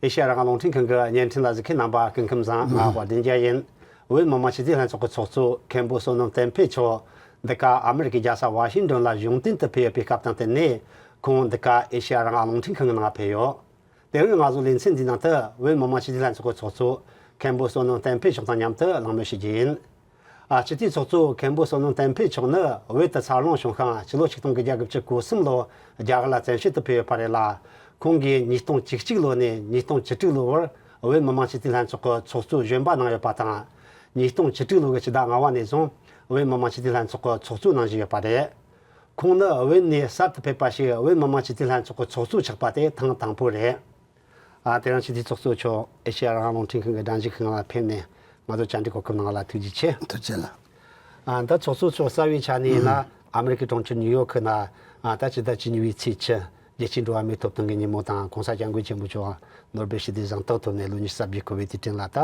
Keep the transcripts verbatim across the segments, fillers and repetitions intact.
ཨེ་ཤེ་ཡ་རང་དབང་རླུང་འཕྲིན་ཁང་གི་བརྙན་འཕྲིན་ལ་གཟིགས་མཁན་རྣམ་པ་སྐུ་ཁམས་བཟང་། ང་དཔལ་ལྡན་རྒྱལ་ཡིན། བོད་མི་མང་སྤྱི་འཐུས་ལྷན་ཚོགས་ཀྱི་ཚོགས་གཙོ་མཁན་པོ་བསོད་ནམས་བསྟན་འཕེལ་མཆོག་འདི་ག་ཨ་མི་རི་ཀའི་རྒྱལ་ས་ཝ་ཤིང་ཏོན་ལ་གཞུང་དོན་དུ་ཕེབས་ཡོད་པའི་སྐབས་དང་བསྟུན་ནས། ཁོང་འདི་ག་ཨེ་ཤེ་ཡ་རང་དབང་རླུང་འཕྲིན་ཁང་གི་ནང་ཕེབས་ཡོད། དེ་རིང་ང་ཚོ་ལེ་ཚན་འདིའི་ནང་དུ་བོད་མི་མང་སྤྱི་འཐུས་ལྷན་ཚོགས་ཀྱི་ཚོགས་གཙོ་མཁན་པོ་བསོད་ནམས་བསྟན་འཕེལ་མཆོག་དང་མཉམ་དུ་གླེང་མོལ་བྱེད་རྒྱུ་ཡིན། ཨ། སྤྱི་འཐུས་ཚོགས་གཙོ་མཁན་པོ་བསོད་ནམས་བསྟན་འཕེལ་མཆོག་ནི་བོད་དུ་འཚར་ལོངས་བྱུང་ཤིང་། ཕྱི་ལོ་ཆིག་སྟོང་དགུ་བརྒྱ་དགུ་བཅུ་གོ་གསུམ་ལོར་རྒྱ་གར་ལ་བཙན་བྱོལ་དུ་ཕེབས་ཡོད་པ་རེད་ལ། ཁོང་གིས་ཉིས་སྟོང་བཅུ་གཅིག་ལོ་ནས་ཉིས་སྟོང་བཅུ་དྲུག་ལོ་བར་བོད་མི་མང་སྤྱི་འཐུས་ལྷན་ཚོགས་ཀྱི་ཚོགས་གཙོ་གཞོན་པ་གནང་ཡོད་པ་དང་། ཉིས་སྟོང་བཅུ་དྲུག་ལོ་གི་ཕྱི་ཟླ་ལྔ་བ་ནས་བཟུང་བོད་མི་མང་སྤྱི་འཐུས་ལྷན་ཚོགས་ཀྱི་ཚོགས་གཙོ་གནང་བཞིན་ཡོད་པ་རེད། ཁོང་ནི་བོད་ནས་གསར་དུ་ཕེབས་པ་ཞིག་བོད་མི་མང་སྤྱི་འཐུས་ལྷན་ཚོགས་ཀྱི་ཚོགས་གཙོ་ཆགས་པ་དེ་ཐེངས་དང་པོ་རེད། ཨ། དེ་རིང་སྤྱི་འཐུས་ཚོགས་གཙོ་མཆོག་ཨེ་ཤེ་ཡ་རང་དབང་རླུང་འཕྲིན་ཁང་གི་སྒྲ་འཇུག་ཁང་ལ་ཕེབས་ནས་ང་ཚོ་བཅར་འདྲི་གོ་སྐབས་གནང་བ་ལ་ཐུགས་རྗེ་ཆེ། ཐུགས་རྗེ་ཆེ་ལགས། ཨ། ད་ཚོགས་གཙོ་མཆོག་རྩ་བའི་ཆ་ནས་ཡིན་ན། ཨ་མི་རི་ཀའི་གྲོང་ཁྱེར་ནིའུ་ཡོག་གི་ནང་། ཨ། ད་སྤྱི་ཟླ་བཅུ་གཉིས་པའི་ཚེས་བཅུ། རྒྱལ་སྤྱིའི་འགྲོ་བ་མིའི་ཐོབ་ཐང་གི་ཉིན་མོ་དང་། གོང་ས་སྐྱབས་མགོན་ཆེན་པོ་མཆོག་ནོ་སྦེལ་ཞི་བདེའི་གཟེངས་རྟགས་ཐོབ་ནས་ལོ་ཉི་ཤུ་རྩ་བརྒྱད་འཁོར་བའི་དུས་དྲན་ལ། ད་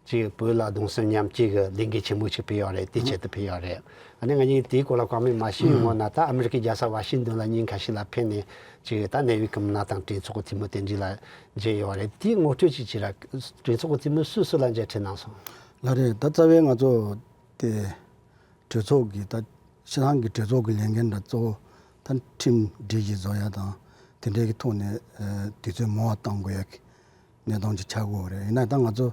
ཅིག་བོད་ལ་གདུང་སེམས་མཉམ་སྐྱེད་ཀྱི་ལས་འགུལ་ཆེན་མོ་ཞིག་སྤེལ་ཡོད་རེད། དེའི་ཆེད་དུ་ཕེབས་ཡོད་རེད། ཨ་ནི་ང་གཉིས་དེའི་སྐོར་ལ་གོ་མིན་མ་ཤེས་ཡོང་ངོ་ན། ད་ཨ་མི་རི་ཀའི་རྒྱལ་ས་ཝ་ཤིང་ཏོན་ལ་ཉིན་ཁ་ཤས་ལ་ཕེབས་ནས། ཅིག་ད་གནད་ཡོད་མི་སྣ་དང་གྲོས་ཚོགས་ཀྱི་འཐུས་མི་དེ་འདྲ་ལ་མཇལ་ཡོད་རེད། དེའི་ངོ་སྤྲོད་ཅིག་བྱེད་ར། གྲོས་ཚོགས་ཀྱི་འཐུས་མི་སུ་སུ་ལ་མཇལ་འཕྲད་གནང་སོང་། ལགས་རེད། ད་རྩ་བའི་ང་ཚོ་དེ་གྲོས་ཚོགས་ཀྱི་ད་སྤྱི་བཏང་གི་གྲོས་ཚོགས་ཀྱི་ལས་འགན་འདྲ་གཙོ་བོ་ད་ཁྲིམས་སྒྲིག་གཞི་བཟོ་ཡ་དང་། དེ་འདྲའི་གི་ཐོག་ནས། ཨ། དུས་ཚོད་མང་བ་གཏང་དགོས་ཡ་གི་གནས་སྟངས་ཅིག་ཆགས་ཀྱི་ཡོད་རེད། ཡིན་ན་ད་ང་ཚོ་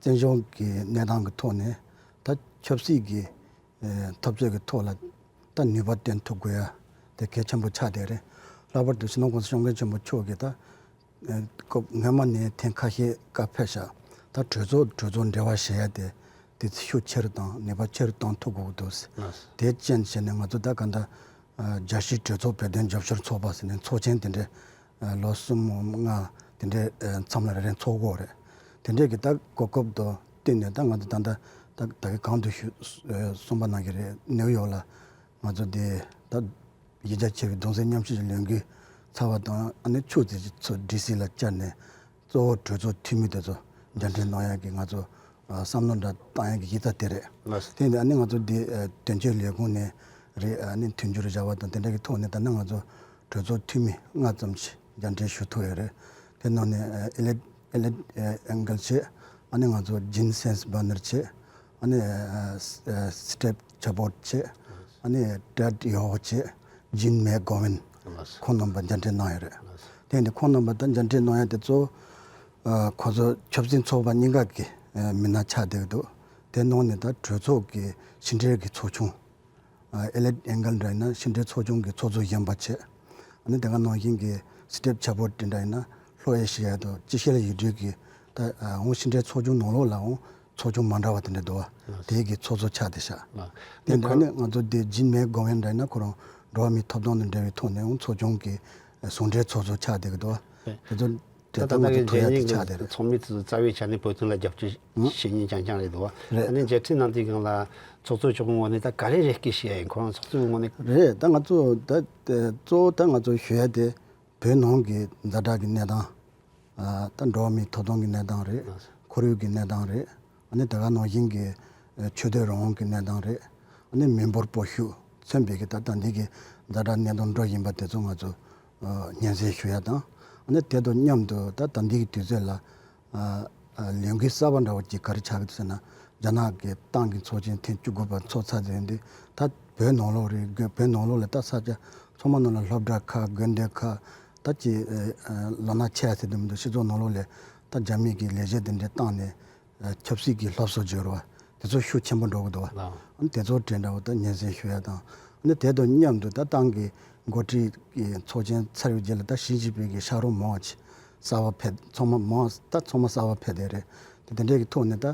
བཙན་བྱོལ་གྱི་གནས་སྟངས་ཀྱི་ཐོག་ནས་ད་ཆབ་སྲིད་ཀྱི། ཨ། འཐབ་རྩོད་ཀྱི་ཐོག་ལ་ད་ནུས་པ་བཏོན་ཐུབ་དགོས་ཡ་དེ་གལ་ཆེན་པོ་ཆགས་བསྡད་རེད། ལྷག་པར་དུ་སྤྱི་ནོར་༸གོང་ས་༸སྐྱབས་མགོན་ཆེན་པོ་མཆོག་གིས་ད། ཨ། སྐབས་སྔོན་མ་ནས་ཐེངས་ཁ་ཤས་བཀའ་ཕེབས་ཤག་ད་གྲོས་ཚོགས་གྲོས་ཚོགས་འབྲེལ་བ་བྱེད་ཡ་དེ་དེ་ཤུགས་ཆེ་རུ་དང་ནུས་པ་ཆེ་རུ་གཏོང་ཐུབ་དགོས་ཀྱི་འདུག་ལགས། དེ་རྐྱེན་བྱས་ནས་ང་ཚོ་ད་ག་འདྲ། ཨ། རྒྱལ་སྤྱིའི་གྲོས་ཚོགས་བོད་དོན་རྒྱབ་སྐྱོར་ཚོགས་པ་ཟེར་ནས་ཚོགས་ཆེན་དེ་འདྲའི། ཨ། ལོ་གསུམ་ལྔ་དེ་འདྲའི། ཨ། མཚམས་ལ་རེ་རེ་ཚོགས་དགོས་རེད། དེ་འདྲའི་གི་ད་གོ་སྐབས་དང་བསྟུན་ནས་ད་ང་ཚོ་ད་ལྟ་ད་ད་གིན་གོང་དུ་ཞུ། ཨ། གསུངས་པ་ནང་བཞིན་རེད། ནིའུ་ཡོག་ལ་ང་ཚོ་དེ་ད་ཡིག་ཆ་ཆེ་བའི་གདུང་སེམས་མཉམ་སྐྱེད་ཀྱི་ལས་འགུལ་ཚར་བ་དང་། ཨ་ནི་ཕྱོགས་ཙམ་ཅིག་ཚུར་ཌི་སི་ལ་བཅར་ནས། གཙོ་བོ་གྲོས་ཚོགས་འཐུས་མི་དེ་ཚོ་མཇལ་འཕྲད་གནང་ཡག་གི་ང་ཚོ། ཨ། བསམ་བློ་འདྲ་བཏང་ཡག་གི་ཡིག་ཚགས་དེ་རེད། ལགས། དེ་ནས་ཨ་ནི་ང་ཚོ་འདི། ཨ། དོན་གཅོད་ལས་ཁུངས་ནས་རེད། ཨ་ནི་མཐུན་འགྱུར་བྱ་བ་དང་དེ་འདྲ་གི་ཐོག་ནས་ད་ནི་ང་ཚོ་གྲོས་ཚོགས་འཐུས་མི་ལྔ་ཙམ་ཞིག་མཇལ་འཕྲད་ཞུ་ཐུབ་ཡོད་རེད། དེ་ནང་ནས། ཨ། ཨེ་ལེ་ཨེ་ལེ་ཨེང་གལ་བྱས། ཨ་ནི་ང་ཚོ་ཇིན་སེན་སི་བྷ་ནར་བྱས། ཨ་ནི། ཨ། སི་ཨ། སི་ཊེབ་ཆ་པོར་བྱས། ཨ་ནི་ཏྲེད་ཡོ་བྱས། ཇིན་མེ་གོ་ཝན། ལགས། ཁོང་རྣམ་པ་མཇལ་འཕྲད་གནང་ཡོད་རེད། ལགས། དེ་ནས་ཁོང་རྣམ་པ་ད་མཇལ་འཕྲད་གནང་ཡ་དེ་གཙོ་བོ། ཨ། ཁོ་ཚོ་ཆབ་སྲིད་ཚོགས་པ་གཉིས་ཀ་གི། ཨ། མི་སྣ་ཆགས་བསྡད་ཀྱི་འདུག་དེ་ནང་ནས་ད་གྲོས་ཚོགས་ཀྱི་ཕྱི་འབྲེལ་གྱི་ཚོགས་ཆུང་། ཨ། ཨེ་ལེ་ཨེང་གལ་འདྲ་ཡིན་ན་ཕྱི་འབྲེལ་ཚོགས་ཆུང་གི་ཚོགས་གཙོ་གཞོན་པ་བྱས། ཨ་ནི་དེ་ག་ནང་བཞིན་གྱི་སི་ཊེབ་ཆ་པོར་དེ་འདྲ་ཡིན་ན་ལྷོ་ཨེ་ཤི་ཡ་དང་ཅི་ཤེས་ལ་ཡུལ་གྲུའི་གི། ད། ཨ། འོང་ཕྱི་འབྲེལ་ཚོགས་ཆུང་ནང་ལོགས་ལའང་ཚོགས་ཆུང་མ་འདྲ་བ་དེ་འདྲ་འདུག་བ། ལགས། དེའི་གི་ཚོགས་གཙོ་ཆགས་བསྡད་ཤག་ལགས། དེ་འདྲ། ཨ་ནི་ང་ཚོ་དེ་ཇིན་མེ་གོ་ཝན་འདྲ་ཡིན་ན་ཁོ་རང་འགྲོ་བ་མིའི་ཐོབ་ཐང་དང་འབྲེལ་བའི་ཐོག་ནས་འོང་ཚོགས་ཆུང་གི་ཟུང་འབྲེལ་ཚོགས་གཙོ་ཆགས་བསྡད་ཀྱི་འདུག་བ། རེད། དེ་ཚོ་དེ་ད་ལྟ་ང་ཚོ་ཐུག་ཡ་དེ་ཆགས་བསྡད་རེད། ཚོགས་མི་ཚོ་རྩ་བའི་ཆ་ནས་བོད་དོན་ལ་རྒྱབ་སྐྱོར་ཨང་བྱེད་མཁན་རྐྱང་རྐྱང་རེད་འདུག་བ། རེད། ཨ་ནི་མཇལ་འཕྲད་གནང་དུས་སྒང་ལ་ཚོགས་གཙོ་མཆོག་གི་ངོས་ནས་ད་ག་རེ་རེ་སྐུལ་ཞུ་ཡ་ཡིན། ཁོ་རང་ཚོགས་གཙོའི་ངོས་ནས། རེད། ད་ང་ཚོ་ད་གཙོ་བོ་ད་ང་ཚོ་ཞུ་ཡ་དེ་བོད་ནང་གི་ཛ་དྲག་གི་གནས་སྟངས། ཨ། ད་འགྲོ་བ་མིའི་ཐོབ་ཐང་གི་གནས་སྟངས་རེད། ཁོར་ཡུག་གི་གནས་སྟངས་རེད། ཨ་ནི་དེ་ག་ནང་བཞིན་གྱི། ཨ། ཆོས་དད་རང་དབང་གི་གནས་སྟངས་རེད། ཨ་ནི་མི་འབོར་སྤོ་བཤུག་མཚོན་པའི་གི་ད་ད་འདི་གི་ཛ་དྲག་གནད་དོན་འགྲོ་བཞིན་པ་དེ་ཚོ་ང་ཚོ། ཨ། སྙན་སེང་ཞུ་ཡ་དང་། ཨ་ནི་དེ་དང་མཉམ་དུ་ད་ད་འདི་གི་དུས་ཚོད་ལ། ཨ། ཨ། ལས་འགུལ་གསར་པ་འདྲ་བོ་ཅིག་ག་རེ་ཆགས་ཀྱི་འདུག་ཟེར་ན། རྒྱ་ནག་གི་ཏང་གི་ཚོགས་ཆེན་ཐེངས་བཅུ་དགུ་པ་ཚོགས་ཚར་ཟིན་དུས་ད་བོད་ནང་ལོགས་རེད། བོད་ནང་ལོགས་ལ་ད་ས་ཆ་ཚང་མ་ནང་ལ་སློབ་གྲྭ་ཁག་དགོན་སྡེ་ཁག་ད་ཅིག་ཨ། ལོ་ན་ཆེ་ཡ་ཟེར་དུས་མི་འདུག་སྤྱི་ཚོགས་ནང་ལོགས་ལ་ད་རྒྱ་མི་གི་ལས་བྱེད་དེ་འདྲ་བཏང་ནས། ཨ། ཆབ་སྲིད་ཀྱི་སློབ་གསོ་བྱོས་རོགས། དེ་ཚོ་ཤུགས་ཆེན་པོ་འགྲོ་གི་འདུག་བ། ལགས། ཨ་ནི་དེ་ཚོ་དྲན་འདྲ་བོ་ད་སྙན་སེང་ཞུ་ཡ་དང་། ཨ་ནི་དེ་དང་མཉམ་དུ་ད་ཏང་གི་འགོ་ཁྲིད་ཀྱི་ཚོགས་ཆེན་ཚར་བའི་རྗེས་ལ་ད་ཞི་ཅིན་ཕིང་གི་ཕྱག་རོགས་མང་བ་ཅིག་གསར་པ་ཕེབས། ཚང་མ་མང་ད་ཚང་མ་གསར་པ་ཕེབས་བསྡད་རེད། དེ་དེ་འདྲའི་གི་ཐོག་ནས་ད།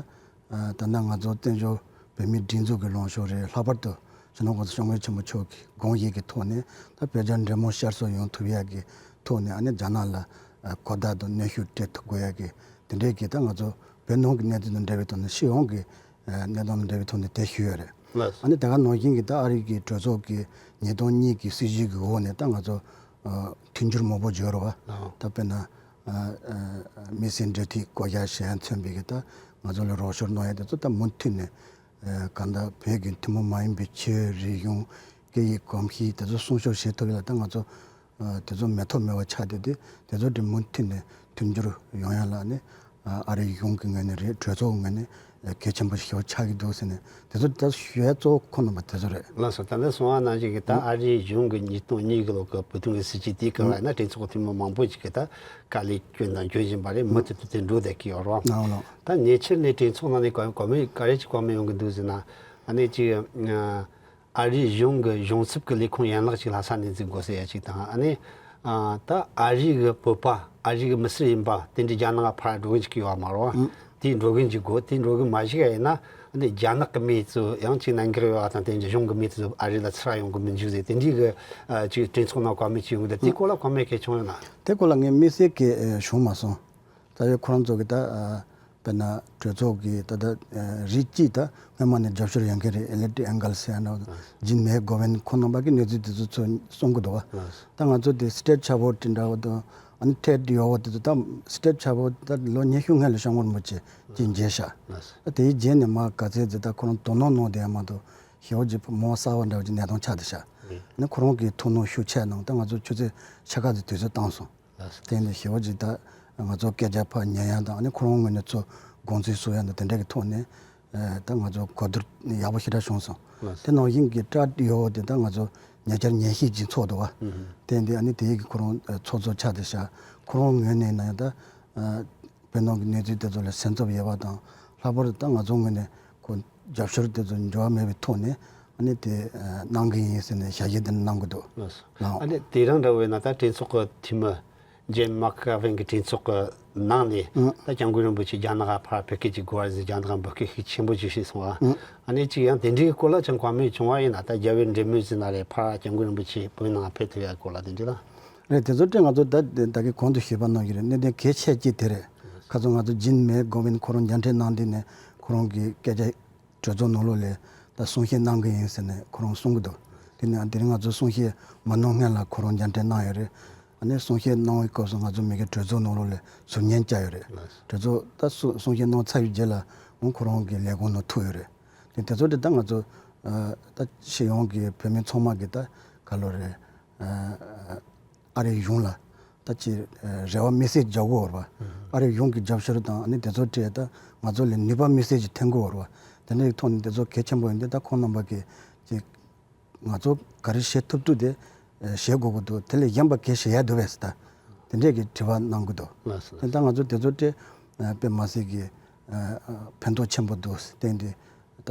ཨ། ད་ནང་ང་ཚོ་བཙན་བྱོལ་བོད་མིའི་སྒྲིག་འཛུགས་ཀྱི་ལངས་ཕྱོགས་རེད། ལྷག་པར་དུ་སྤྱི་ནོར་༸གོང་ས་༸སྐྱབས་མགོན་ཆེན་པོ་མཆོག་གི་དགོངས་བཞེད་ཀྱི་ཐོག་ནས་ད་བོད་རྒྱ་འབྲེལ་མོལ་བསྐྱར་གསོ་ཡོང་ཐུབ་ཡ་གི་ཐོག་ནས། ཨ་ནི་རྒྱ་ནག་ལ། ཨ། གོ་བརྡ་དང་གནོན་ཤུགས་སྤྲད་ཐུབ་དགོས་ཡ་གི་དེ་འདྲའི་གི་ད་ང་ཚོ་བོད་ནང་གི་གནད་དོན་དང་འབྲེལ་བའི་ཐོག་ནས་སྤྱི་ཡོངས་ཀྱི། ཨ། གནད་དོན་དང་འབྲེལ་བའི་ཐོག་ནས་དེ་ཞུས་ཡོད་རེད། ལགས། ཨ་ནི་དེ་ག་ནང་བཞིན་གྱི་ད་ཨ་རི་གི་གྲོས་ཚོགས་ཀྱི་ཉིས་སྟོང་གཉིས་ཀྱི་སྲིད་བྱུས་ཀྱི་འོག་ནས་ད་ང་ཚོ། ཨ། མཐུན་འགྱུར་མང་པོ་བྱོས་རོགས། ལགས། ད་དཔེར་ན། ཨ། ཨ། མི་སེར་འབྲེལ་མཐུད་བསྐོ་གཞག་བྱེད་ཡ་མཚོན་པའི་གི་ད་ང་ཚོ་ལ་རོགས་སྐྱོར་གནང་ཡ་དེ་ཚོ་ད་མུ་མཐུད་ནས། ཨ། གང་ལྟར་བོད་ཀྱི་ཐུན་མོང་མ་ཡིན་པའི་ཆོས་རིག་གཞུང་སྐད་ཡིག་གོམས་གཤིས་དེ་ཚོ་སྲུང་སྐྱོབ་བྱེད་ཐུབ་ཡ་ལ་ད་ང་ཚོ། ཨ། དེ་ཚོ་མེད་ཐབས་མེད་པ་ཆགས་བསྡད་དེ། དེ་ཚོ་དེ་མུ་མཐུད་ནས་ མཐུན་འགྱུར་ཡོང་ཡ་ལ་ནི་ཨ་རིའི་གཞུང་གི་ངོས་ནས་རེད། གྲོས་ཚོགས་ངོས་ནས་གལ་ཆེན་པོ་ཞིག་ཆགས་ཀྱི་འདུག་ཟེར་ནས་དེ་ཚོ་ད་ཞུ་ཡ་གཙོ་བོ་ཁོ་རྣམ་པ་དེ་ཚོ་རེད། ལགས་སོ། ད་ལྟ་གསུངས་པ་ནང་བཞིན་གྱི་ད་ཨ་རིའི་གཞུང་གི་ཉིས་སྟོང་གཉིས་ཀྱི་ལོ་གི་བོད་དོན་གྱི་སྲིད་བྱུས་དེའི་སྐབས་ལ་ཡིན་ན་གྲོས་ཚོགས་འཐུས་མི་མང་པོ་ཞིག་གིས་ད་དཀའ་ལས་བསྐྱོན་དང་སྐྱོན་བཞིན་པ་རེད། མུ་མཐུད་དུ་དེ་འགྲོ་བསྡད་ཀྱི་ཡོད་རེད་བ། ད་ཉེ་ཆར་ནས་གྲོས་ཚོགས་ནང་ནས་གོ་གོ་མེད་ག་རེ་ཅིག་གོ་མེད་ཡོང་གི་འདུག་ཟེར་ན། ཨ་ནི་ཅིག་ཨ་རིའི་གཞུང་གི་གཞུང་ཚབ་ཀྱི་ལས་ཁུངས་ཡན་ལག་ཅིག་ལྷ་ས་ནས་འཛུགས་དགོས་ཟེར་ཡ་ཅིག་དང་། ཨ་ནི་ཨ་ད་ཨ་རི་གི་བོད་པ་ཨ་རི་གི་མི་སེར་ཡིན་པ་དེ་འདྲའི་རྒྱ་ནག་ཕར་འགྲོ་གི་འཇུག་གི་ཡོད་མ་རེད་བ། ཨང་། དེ་འགྲོ་གི་འཇུག་དགོས། དེ་འགྲོ་གི་མ་འཇུག་ཡ་ཡིན་ན་ཨ་ནི་རྒྱ་ནག་གི་མི་ཚོ་ཡང་ཅིག་གནད་འགག་ཡོད་བ་དང་། དེ་འདྲའི་གཞུང་གི་མི་ཚོ་ཨ་རི་ལ་ཚུར་ཡོང་གི་མི་འཇུག་ཟེར་དེ་འདྲའི་གི་ཨ་ཅིག་གྲོས་ཚོགས་ནང་གོ་མེད་ཅིག་ཡོང་གི་འདུག་དེ་སྐོར་ལ་གོ་མེད་གལ་བྱུང་ཡོད་ན། དེ་སྐོར་ལ་ངས་དམིགས་བསལ་གྱི་ཨ་བྱུང་མ་སོང་། རྩ་བའི་ཁོ་རང་ཚོ་གི་ད་ཨ་དཔེར་ན་གྲོས་ཚོགས་ཀྱི་ད་ལྟ་ཨ་རིགས་གཅིག་ད་སྔོན་མ་ནས་རྒྱབ་སྐྱོར་ཡོད་མཁན་རེད། ཨེ་ལེ་ཏི་ཨེང་གལ་ཟེར་ཡ་འདྲ་བོ་དང་ཇིན་མེ་གོ་ཝན་ཁོ་རྣམ་པ་གི་གནས་ཚུལ་དེ་ཚོ་ཚོ་གསུང་གི་འདུག་བ། ད་ང་ཚོ་དེ་སི་ཊེཊ་ཆ་བོ་དེ་འདྲ་བོ་དང་ཨ་ནི་ཊེཌ་ཡོ་བོ་དེ་ཚོ་ད་སི་ཊེཊ་ཆ་བོ་ད་ལོ་ཉི་ཤུ་སྔོན་ལ་སྐྱབས་མགོན་རིན་པོ་ཆེ་གིས་མཇལ་ཤག་ཨ་དེའི་རྗེས་ནས་མ་ག་ཚད་ཟིག་ད་ཁོ་རང་དོ་སྣང་གནང་བསྡད་ཡ་མ་གཏོགས་ཞེ་པོ་ཅིག་མ་གསར་བ་འདྲ་བོ་ཅིག་གནས་སྟངས་ཆགས་བསྡད་ཤག་ཨ་ནི་ཁོ་རང་གིས་ཐུགས་སྣང་ཤུགས་ཆེ་གནང་། ད་ང་ཚོ་ཆུ་ཚོད་ཕྱེད་ཀ་ཙམ་དུས་ཚོད་བཏང་སོང་། དེ་ནས་ཞེ་པོ་ཅིག་ད་ང་ཚོ་སྐད་ཆ་ཕར་ཉན་ཡ་དང་ཨ་ནི་ཁོ་རང་ངོས་ནས་ཚུར་དགོངས་ཚུལ་གསུང་ཡ་དང་དེ་འདྲ་གི་ཐོག་ནས་ཨ་ད་ང་ཚོ་གོ་བསྡུར་ཡག་པོ་ཞེ་དྲག་བྱུང་སོང་། དེ་ནང་བཞིན་གྱི་ཊེཌ་ཡོ་བོ་དེ་ད་ང་ཚོ་ཉེ་ཆར་ཉིན་ཤས་ཅིག་ཚོགས་འདུག་བ། དེ་འདི་ཨ་ནི་དེ་ཡི་གི་ཁོ་རང་ཚོགས་གཙོ་ཆགས་བསྡད་ཤག་ཁོ་རང་ངོས་ནས་ན་ཡང་ད་ཨ་བོད་ནང་གི་གནས་ཚུལ་དེ་ཚོ་ལ་སེམས་འཚབ་ཡོད་པ་དང་། ལྷག་པར་དུ་ད་ང་ཚོ་ངོས་ནས་ཁོ་རྒྱབ་སྐྱོར་དེ་ཚོ་འགྱུར་བ་མེད་པའི་ཐོག་ནས་ཨ་ནི་དེ་ཨ་གནང་གི་ཡིན་ཟེར་ནས་ཞལ་བཞེས་དེ་གནང་གི་འདུག་ལགས་སོ། ལགས། ཨ་ནི་དེ་རིང་འདྲ་བོ་ཡིན་ན་ད་གྲོས་ཚོགས་ཀྱི་འཐུས་མི་ཇེམ་མག་གྷ་ཝིན་གྱི་གྲོས་ཚོགས་ཀྱི་ནང་ནས་ཨང་། ད་སྐྱབས་མགོན་རིན་པོ་ཆེ་རྒྱ་ནག་ཕར་ཕེབས་སྐད་ཅིག་དགོས་པ་ཟེར་རྒྱ་ནག་འབོད་སྐུལ་ཤུགས་ཆེན་པོ་ཅིག་བྱས་སོང་བ། ཨང་། ཨ་ནི་ཅིག་ཡང་དེ་འདྲའི་སྐོར་ལ་ཅང་གོ་མེད་བྱུང་བ་ཡིན་ན། ད་རྒྱལ་བའི་འབྲེལ་མོལ་ཟེར་ན་རེད། ཕར་སྐྱབས་མགོན་རིན་པོ་ཆེ་བོད་ནང་ཕེབས་ཐུབ་ཡ་སྐོར་ལ་དེ་འདྲ་ལ། རེད། དེ་ཚོ་སྤྲད་ང་ཚོ་ད་ད་གིན་གོང་དུ་ཞུས་པ་ནང་བཞིན་རེད། གནད་དོན་གལ་ཆེ་གཅིག་དེ་རེད། ཁ་སང་ང་ཚོ་ཇིན་མེ་གོ་ཝིན་ཁོ་རང་མཇལ་འཕྲད་གནང་དུས་ནས་ཁོ་རང་གི་སྐད་ཆ་གྲོས་ཚོགས་ནང་ལོགས་ལ་ད་གསུང་བཤད་གནང་གི་ཡིན་ཟེར་ནས་ཁོ་རང་གསུང་གི་འདུག་དེ་ནས་དེ་རིང་ང་ཚོ་གསུང་བཤད་མ་གནང་སྔོན་ལ་ཁོ་རང་མཇལ་འཕྲད་གནང་ཡོད་རེད། ཨ་ནི་གསུང་བཤད་གནང་བའི་སྐབས་སུ་ང་ཚོ་མི་གི་གྲོས་ཚོགས་ནང་ལོགས་ལ་ཟུར་ཉན་བཅར་ཡོད་རེད། གྲོས་ཚོགས་ད་གསུང་གསུང་བཤད་གནང་ཚར་བའི་རྗེས་ལ་འོང་ཁོ་རང་གི་ལས་ཁུངས་ནང་ཐུག་ཡོད་རེད། དེ་དེ་ཚོ་དེ་ད་ང་ཚོ་ཨ་ད་སྤྱི་ཡོངས་ཀྱི་བོད་མི་ཚང་མ་གི་ད་ག་ལོ་རེད། ཨ་ཨ་རིའི་གཞུང་ལ་ད་ཅི་ཨ་རེ་བ་མེ་སེ་ཇི་རྒྱག་དགོས་རེད་བ། ཨ་རིའི་གཞུང་གི་རྒྱབ་སྐྱོར་དང་ཨ་ནི་དེ་ཚོ་སྤྲད་ད་ང་ཚོ་ལ་ནུས་པ་མེ་སེ་ཇི་འཐེན་དགོས་རེད་བ། དེ་འདྲའི་ཐོག་ནས་དེ་ཚོ་གལ་ཆེན་པོ་ཡིན་དེ་ད་ཁོང་རྣམ་པ་གི་ཅི་ང་ཚོ་ག་རེ་བྱེད་ཐུབ་ཐུབ་དེ་ཨ་བྱེད་དགོས་ཀྱི་འདུག་དེ་ལས་གཞན་པ་ག་རེ་བྱེད་ཡ་འདུག་བས་ད་དེ་འདྲས་ཀྱི་དྲི་བ་གནང་གི་འདུག་ལགས་སོ། དེ་ད་ང་ཚོ་དེ་ཚོ་སྤྲད་ཨ་དཔེ་མ་སྲིད་ཀྱི་ཨ་ཨ་ཕན་ཐོགས་ཆེན་པོ་འདུག་བསྟན་ཏེ། ད་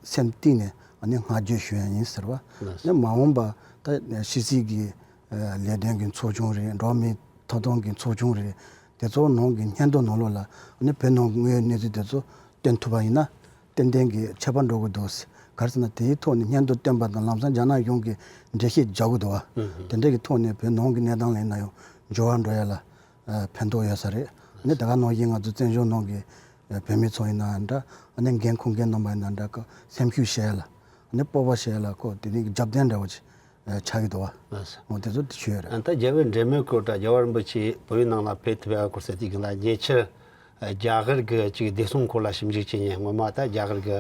སེམས་གཏིང་ནས་ཨ་ནི་བསྔགས་བརྗོད་ཞུ་ཡ་ཡིན་ཟེར་བ། ལགས་སོ། ནས་མ་འོངས་པ་ད་ཕྱི་སྲིད་ཀྱི་ཨ་ལས་དོན་གྱི་ཚོགས་ཆུང་རེད། འགྲོ་བ་མིའི་ཐོབ་ཐང་གི་ཚོགས་ཆུང་རེད། དེ་ཚོ་ནང་གི་སྙན་ཐོ་ནང་ལོགས་ལ་ཨ་ནི་བོད་ནང་གི་དངོས་ཡོད་གནས་ཚུལ་དེ་ཚོ་བཏོན་ཐུབ་པ་ཡིན་ན་ཏན་ཏན་གྱི་ཁྱད་པར་འགྲོ་གི་འདུག་ག་རེ་ཟེར་ན་དེའི་ཐོག་ནས་སྙན་ཐོ་བཏོན་པ་དང་ལམ་སང་རྒྱ་ནག་གཞུང་གིས་འགྲེལ་བཤད་རྒྱག་གི་འདུག་བ། ཨུ་ཧུ། དེ་འདྲ་གི་ཐོག་ནས་བོད་ནང་གི་གནས་སྟངས་ལ་ཡིན་ན་ཡང་འགྱུར་བ་འགྲོ་ཡ་ལ་ཨ་ཕན་ཐོགས་ཡོད་ས་རེད། ཨ་ནི་ད་ག་ནང་བཞིན་ང་ཚོ་བཙན་བྱོལ་ནང་གི་བོད་མི་ཚོ་ཡིན་ན་འདྲ། ཨ་ནི་འགན་འཁུར་མཁན་རྣམ་པ་ཡིན་ན་འདྲ། ཁོ་སེམས་ཤུགས་བྱེད་ཡ་ལ་ཨ་ནི་སྤོབས་པ་བྱེད་ཡ་ལ་ཁོ་དེ་རིང་གི་རྒྱབ་རྟེན་འདྲ་བོ་ཅིག་ཆགས་ཀྱི་འདུག་བ། ལགས་སོ། འོ་དེ་ཚོ་དེ་ཆོས་རེད། ཨ་ད་རྒྱལ་བའི་འབྲེལ་མོལ་སྐོར་དང་རྒྱལ་བ་རིན་པོ་ཆེ་བོད་ཡིག་ནང་ལ་ཕེབས་ཐུབ་ཡ་སྐོར་ཟེར་དུས་གང་ལ་ཉེ་ཆར་རྒྱ་གར་གྱི་ཅིག་བདེ་སྲུང་སྐོར་ལ་ཞིབ་འཇུག་བྱེད་མཁན་སྔོན་མ་ད་རྒྱ་གར་གྱི་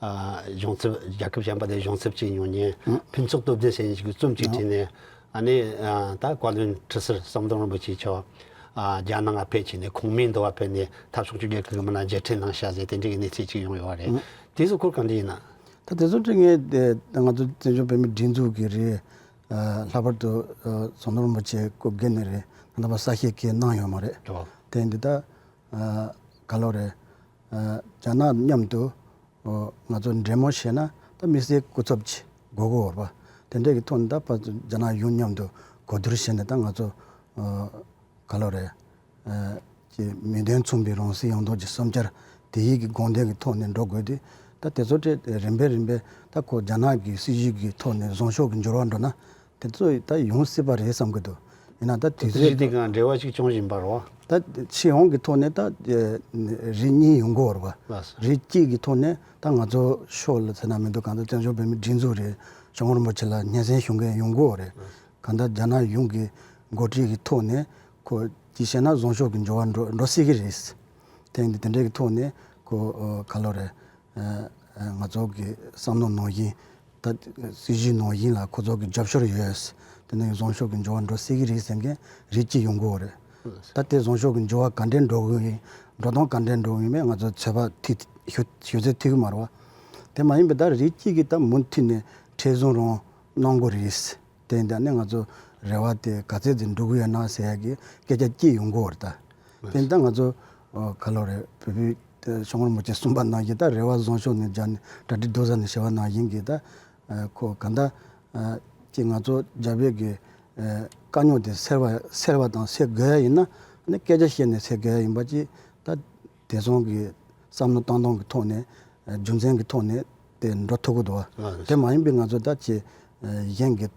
ཨ་གཞུང་ཚབ་རྒྱལ་ཁབ་གཞན་པ་དེ་གཞུང་ཚབ་བྱེད་མྱོང་མཁན་ཨང་། ཕུན་ཚོགས་སྟོབས་ལྡན་ཟེར་མཁན་ཅིག་གིས་རྩོམ་ཅིག་བྲིས་ནས། ཨ་ནི་ཨ་ད་བཀའ་བློན་ཁྲི་ཟུར་ཟམ་གདོང་རིན་པོ་ཆེ་མཆོག་ཨ་རྒྱ་ནག་ཕེབས་བྱས་ནས་ཁོངས་མིའི་འདུ་བ་ཕེབས་ནས་འཐབ་ཕྱོགས་གཅིག་གྱུར་གྱི་མི་སྣ་མཇལ་འཕྲད་གནང་ཤག་ཟེར་དེ་འདྲའི་གནས་ཚུལ་ཅིག་ཡོང་ཡོད་པ་རེད། ཨང་། དེ་ཚོ་སྐོར་གང་འདྲ་ཡིན་ན། ད་དེ་ཚོ་དེ་ངས་དེ་ང་ཚོ་བཙན་བྱོལ་བོད་མིའི་སྒྲིག་འཛུགས་ཀྱི་རེད། ཨ་ལྷག་པར་དུ་ཨ་ཟམ་གདོང་རིན་པོ་ཆེ་སྐུ་སྒེར་ནས་རེད། ད་ལྟ་བར་གསལ་བཤད་གང་ཡང་གནང་ཡོད་མ་རེད། ཨོ། དེ་འདི་ད་ཨ་ག་ལོ་རེད། ཨ་རྒྱ་ནག་མཉམ་དུ་ཨོ་ང་ཚོ་འབྲེལ་མོལ་བྱས་ན་ད་དམིགས་བསལ་སྐུ་ཚབ་ཅིག་དགོས་ཀྱི་ཡོད་རེད་པ། དེ་འདྲ་གི་ཐོག་ནས་ད་ཕར་ཚུར་རྒྱ་ནག་གཞུང་མཉམ་དུ་གོ་བསྡུར་བྱས་ནས་ད་ང་ཚོ་ཨ་ག་ལོ་རེད། ཨ་ཀྱི་མི་དོན་མཚུངས་པའི་རང་སྲིད་ཡོང་ཐབས་ཀྱི་བསམ་འཆར་དེ་ཡིག་གི་དགོངས་དོན་གྱི་ཐོག་ནས་འགྲོ་དགོས་དུས། ད་དེ་ཚོ་དེ་རིམ་པས་རིམ་པས་ད་ཁོ་རྒྱ་ནག་གི་སྲིད་བྱུས་ཀྱི་ཐོག་ནས་བཟང་ཕྱོགས་ཀྱི་འགྱུར་བ་འགྲོ་ན་དེ་ཚོ་ད་ཡོང་སྲིད་པ་རེད་བསམ་གྱི་འདུག་ཡིན་ན་ད་དུས་ཚོད་ཀྱི་སྟེང་འབྲེལ་བ་ཞིག་བྱུང་བཞིན་པ་རེད་བ། ད་སྤྱི་ཡོངས་ཀྱི་ཐོག་ནས་ད་རིགས་གཉིས་ཡོང་གི་ཡོད་རེད་བ། ལགས་སོ། རིགས་གཅིག་གི་ཐོག་ནས་ད་ང་ཚོ་ཕྱོགས་ལ་ཟེར་ན་མི་འདུག་གང་ལྟར་བཙན་བྱོལ་བོད་མིའི་སྒྲིག་འཛུགས་རེད། སྐྱབས་མགོན་རིན་པོ་ཆེ་ལ་སྙན་སེང་ཞུ་མཁན་ཡོང་གི་ཡོད་རེད། གང་ལྟར་རྒྱ་ནག་གཞུང་གི་འགོ་ཁྲིད་ཀྱི་ཐོག་ནས་ཁོ་ཅིག་བཤད་ན་བཟང་ཕྱོགས་ཀྱི་འགྱུར་བ་འགྲོ་འགྲོ་སྲིད་ཀྱི་རེད། དེ་འདི་དེ་འདྲའི་གི་ཐོག་ནས་ཁོ་ཨ་ག་ལོ་རེད། ཨ་ང་ཚོ་གི་བསམ་བློ་ནང་བཞིན་ད་སྲིད་བྱུས་ནང་བཞིན་ལ་ཁོ་ཚོ་གི་རྒྱབ་སྐྱོར་ཡོད། དེ་ནས་བཟང་ཕྱོགས་ཀྱི་འགྱུར་བ་འགྲོ་སྲིད་ཀྱི་རེད་ཟེར་མཁན་རིགས་གཅིག་ཡོང་གི་ཡོད་རེད། ད་དེ་བཟང་ཕྱོགས་ཀྱི་འགྱུར་བ་ག་འདྲས་འགྲོ་གི་ཡིན། འགྲོ་སྟངས་ག་འདྲས་འགྲོ་གི་ཡིན་མེད་ང་ཚོ་ཚོད་དཔག་ཐིག་ཞུ་ཞུ་ཚོད་ཐིག་གི་མ་རེད་བ། དེ་མ་ཡིན་པའི་ད་རིགས་གཅིག་གིས་ད་མུ་མཐུད་ནས་འཕྲལ་བཟུང་རང་གནང་དགོས་རེད། དེ་ཡིན་ད་ནི་ང་ཚོ་རེ་བ་དེ་ག་ཚད་ཅིག་འགྲུབ་གི་ཡོད་ན་ཟེར་ཡ་གི་སྐད་ཆ་སྐྱེ་ཡོང་གི་ཡོད་རེད་ད། དེ་ཡིན་ད་ང་ཚོ་ཨོ་ག་ལོ་རེད་བོད་པའི་ཤོག་ངོར་མུ་ཆེ་གསུངས་པ་ནང་བཞིན་ད་རེ་བ་བཟང་ཕྱོགས་ནས་སྦྱར་ནས་གྲ་སྒྲིག་རྡོག་རྩ་ནས་བྱས་པ་ནང་བཞིན་གྱི་ད་ཁོ་ག་ད་ཅིག་ང་ཚོ་རྒྱ་བོད་ཀྱི་དཀའ་རྙོག་དེ་སེལ་བ་སེལ་བ་དང་སེལ་དགོས་ཡ་ཡིན་ན་ནི་སྐད་ཆ་བཤད་ནས་སེལ་དགོས་ཡ་ཡིན་པ་ཅིག་ད་དེ་སོང་གི་བསམ་བློ་བཏང་སྟངས་ཀྱི་ཐོག་ནས་རྒྱུ་མཚན་གྱི་ཐོག་ནས་དེ་འགྲོ་ཐུབ་ཀྱི་འདུག་བ། དེ་མ་ཡིན་པའི་ང་ཚོ་ད་ཅིག་གཞན་གྱི་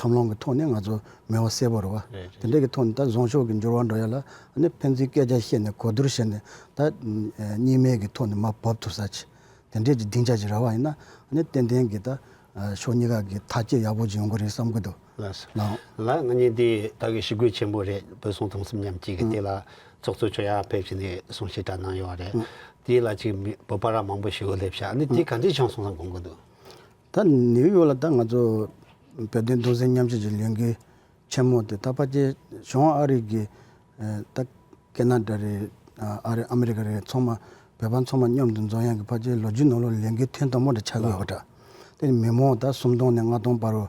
ཐབས་ལམ་གྱི་ཐོག་ནས་ང་ཚོ་མེད་པ་གསལ་པོ་རེད་བ། རེད་རེད། དེ་འདྲ་གི་ཐོག་ནས་ད་བཟང་ཕྱོགས་ཀྱི་འགྱུར་བ་འགྲོ་ཡ་ལ་ཨ་ནི་ཕན་ཚུན་སྐད་ཆ་བཤད་ནས་གོ་བསྡུར་བྱས་ནས་ད་གཉིས་སྨན་གྱི་ཐོག་ནས་མར་བབས་ཐུབ་ས་ཆེ། དེ་འདྲའི་གི་སྡིངས་ཆ་ཞིག་རག་པ་ཡིན་ན་ཨ་ནི་ཏན་ཏན་གྱི་ད་ཕྱོགས་གཉིས་ཀ་གི་ཐག་གཅོད་ཡག་པོ་ཅིག་ཡོང་གི་རེད་བསམ་གྱི་འདུག་ལགས་སོ། ལགས། ལགས་ང་གཉིས་འདི་ད་གི་ཞི་རྒོལ་ཆེན་པོ་རེད། བོད་སོང་དེང་སང་མཉམ་སྐྱེད་ཀྱི་དེ་ལ་ཚོགས་གཙོ་མཆོག་ཡར་ཕེབས་བྱས་ནས་གསུང་བཤད་འདྲ་གནང་ཡོད་རེད། དེ་ལ་ཅིག་མི་བོད་པ་ར་མང་པོ་ཞིག་སླེབས་ཤག་ཨ་ནི་དེ་ག་འདྲའི་བྱུང་སོང་བསམ་དགོངས་ཀྱི་འདུག་ད་ནིའུ་ཡོག་ལ་ད་ང་ཚོ་བོད་དོན་གདུང་སེམས་མཉམ་སྐྱེད་ཀྱི་ལས་འགུལ་ཆེན་མོ་དེ་ད་ཕལ་ཆེར་བྱང་ཨ་རི་གི་ད་ཀེ་ན་ཌ་རེད། ཨ་རི་ཨ་མི་རི་ཀ་རེད། ཚང་མ་བོད་པ་ཚང་མ་མཉམ་དུ་འཛོམས་ཡག་གི་ཕལ་ཆེར་ལོ་རྒྱུས་ནང་ལོགས་ལས་འགུལ་ཐེངས་དང་པོ་དེ་ཆགས་ཀྱི་ཡོད་པ་འདྲ། དེ་ནི་མི་མང་ད་སུམ་སྟོང་ནས་ལྔ་སྟོང་བར་དུ་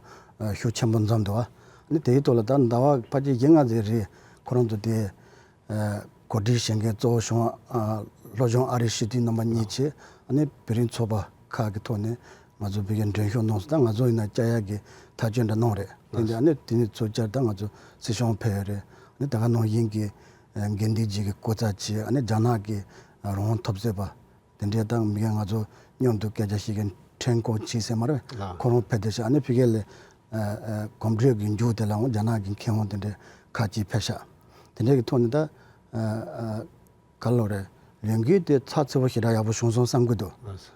ཤུགས་ཆེན་པོ་འཛོམས་འདུག་ཨ་ནི་དེའི་ཐོག་ལ་ད་ཟླ་བ་ཕལ་ཆེར་བཞི་ལྔ་ཙམ་རེད། ཁོ་རང་ཚོ་དེ་གོ་སྒྲིག་བྱེད་མཁན་གཙོ་བོ་བྱུང་བ་སློབ་སྦྱོང་ཨ་རིའི་སྤྱི་འཐུས་རྣམ་པ་གཉིས་བྱས། ཨ་ནི་བོད་རིགས་ཚོགས་པ་ཁག་གི་ཐོག་ནས་ང་ཚོ་བོད་ཀྱི་མགྲོན་ཤོག་གནང་སོང་། ད་ང་ཚོ་ཡིན་ན་བཅར་ཡག་གི་ཐག་གཅོད་འདྲ་གནང་རེད། དེ་འདྲ་ཨ་ནི་དེ་ནས་ཚུར་བཅར་ད་ང་ཚོ་སྲིད་སྐྱོང་ཕེབས་ཡོད་རེད། ཨ་ནི་ད་ག་ནང་བཞིན་གྱི་འགན་འདུས་ཀྱི་སྐུ་ཚབ་བྱས། ཨ་ནི་རྒྱ་ནག་གི་རང་དབང་འཐབ་རྩོད་པ་དེ་འདྲའི་ད་མི་ང་ཚོ་མཉམ་དུ་སྐད་ཆ་བཤད་མཁན་ཁྲེན་ཀོང་ཆི་ཟེར་མ་རེད། ཁོ་རང་ཕེབས་བསྡད་ཤག་ཨ་ནི་ཕ་གི་ལ་གོམ་བགྲོད་ཀྱི་མཇུག་དེ་ལའང་རྒྱ་ནག་གི་མཁས་དབང་དེ་འདྲ་ཁག་ཅིག་ཕེབས་ཤག་དེ་འདྲའི་གི་ཐོག་ནས་ད་ག་ལོ་རེད། ལས་འགུལ་དེ་ཚགས་ཚུད་པོ་ཞེ་དྲག་ཡག་པོ་བྱུང་སོང་བསམ་གྱི་འདུག་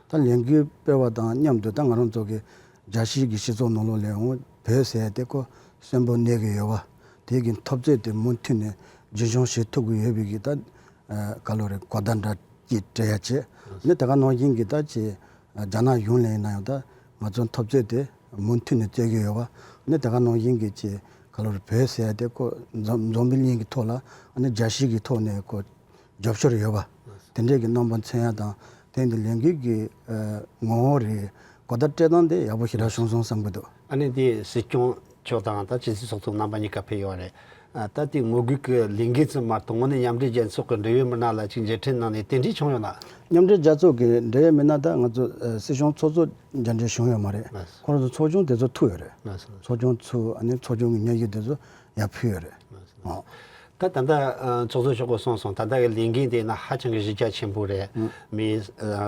ད་ལས་འགུལ་སྤེལ་བ་དང་མཉམ་དུ་ད་ང་རང་ཚོ་གི་རྒྱལ་སྤྱིའི་གི་སྤྱི་ཚོགས་ནང་ལོགས་ལའང་བོད་ཟེར་ཡ་དེ་ཁོ་གསོན་པོ་གནས་ཀྱི་ཡོད་པ། དེ་གི་འཐབ་རྩོད་དེ་མུ་མཐུད་ནས་རྒྱུན་འཁྱོངས་བྱེད་ཐུབ་ཀྱི་ཡོད་པའི་གི་ད་ག་ལོ་རེད། གོ་བརྡ་འདྲ་ཅིག་སྤྲད་ཡ་བྱས། ནི་ད་ག་ནང་བཞིན་གྱི་ད་ཅིག་རྒྱ་ནག་གཞུང་ལ་ཡིན་ན་ཡང་ད་ང་ཚོ་འཐབ་རྩོད་དེ་མུ་མཐུད་ནས་རྩོད་ཀྱི་ཡོད་པ། ནི་ད་ག་ནང་བཞིན་གྱི་ཅིག་ག་ལོ་རེད། བོད་ཟེར་ཡ་དེ་ཁོ་འཛམ་འཛམ་བུ་གླིང་གི་ཐོག་ལ་ནི་རྒྱལ་སྤྱི་གི་ཐོག་ནས་ཁོ་རྒྱབ་སྐྱོར་ཡོད་པ། དེ་འདྲས་ཀྱི་རྣམ་པ་མཚོན་ཡ་དང་། དེ་འདི་ལས་འགུལ་གྱི་ངོ་བོ་རེད། གོ་བརྡ་སྤྲད་སྟངས་དེ་ཡག་པོ་ཞེ་དྲག་བྱུང་སོང་བསམ་གྱི་འདུག་ཨ་ནི་དེ་སྲིད་སྐྱོང་མཆོག་དང་ད་སྤྱི་འཐུས་ཚོགས་གཙོ་རྣམ་པ་གཉིས་ཀ་ཕེབས་ཡོད་རེད། ཨ་ད་དེ་ངོ་རྒོལ་གྱི་ལས་འགུལ་ཙམ་མ་གཏོགས་དངོས་གནས་མཉམ་འབྲེལ་རྒྱལ་ཚོགས་ཀྱི་འབྲེལ་ཡོད་མི་སྣ་ལ་ཅིག་མཇལ་འཕྲད་གནང་ནས་དེ་འདྲས་བྱུང་ཡོད་ན། མཉམ་འབྲེལ་རྒྱལ་ཚོགས་ཀྱི་འབྲེལ་ཡོད་མི་སྣ་ད་ང་ཚོ་སྲིད་སྐྱོང་ཚོགས་གཙོ་མཇལ་འཕྲད་བྱུང་ཡོད་མ་རེད། ཁོ་རང་ཚོ་ཚོགས་ཆུང་དེ་ཚོ་ཐུག་ཡོད་རེད། ཚོགས་ཆུང་ཚུགས་ཨ་ནི་ཚོགས་ཆུང་གི་སྙན་ཞུ་དེ་ཚོ་ཡར་ཕུལ་ཡོད་རེད། ཨོ། ད་ད་ལྟ་ཚོགས་གཙོ་མཆོག་གིས་གསུངས་སོང་། ད་ལྟ་གི་ལས་འགུལ་དེ་ན་ཧ་ཅང་གི་གཞི་རྒྱ་ཆེན་པོ་རེད། མི་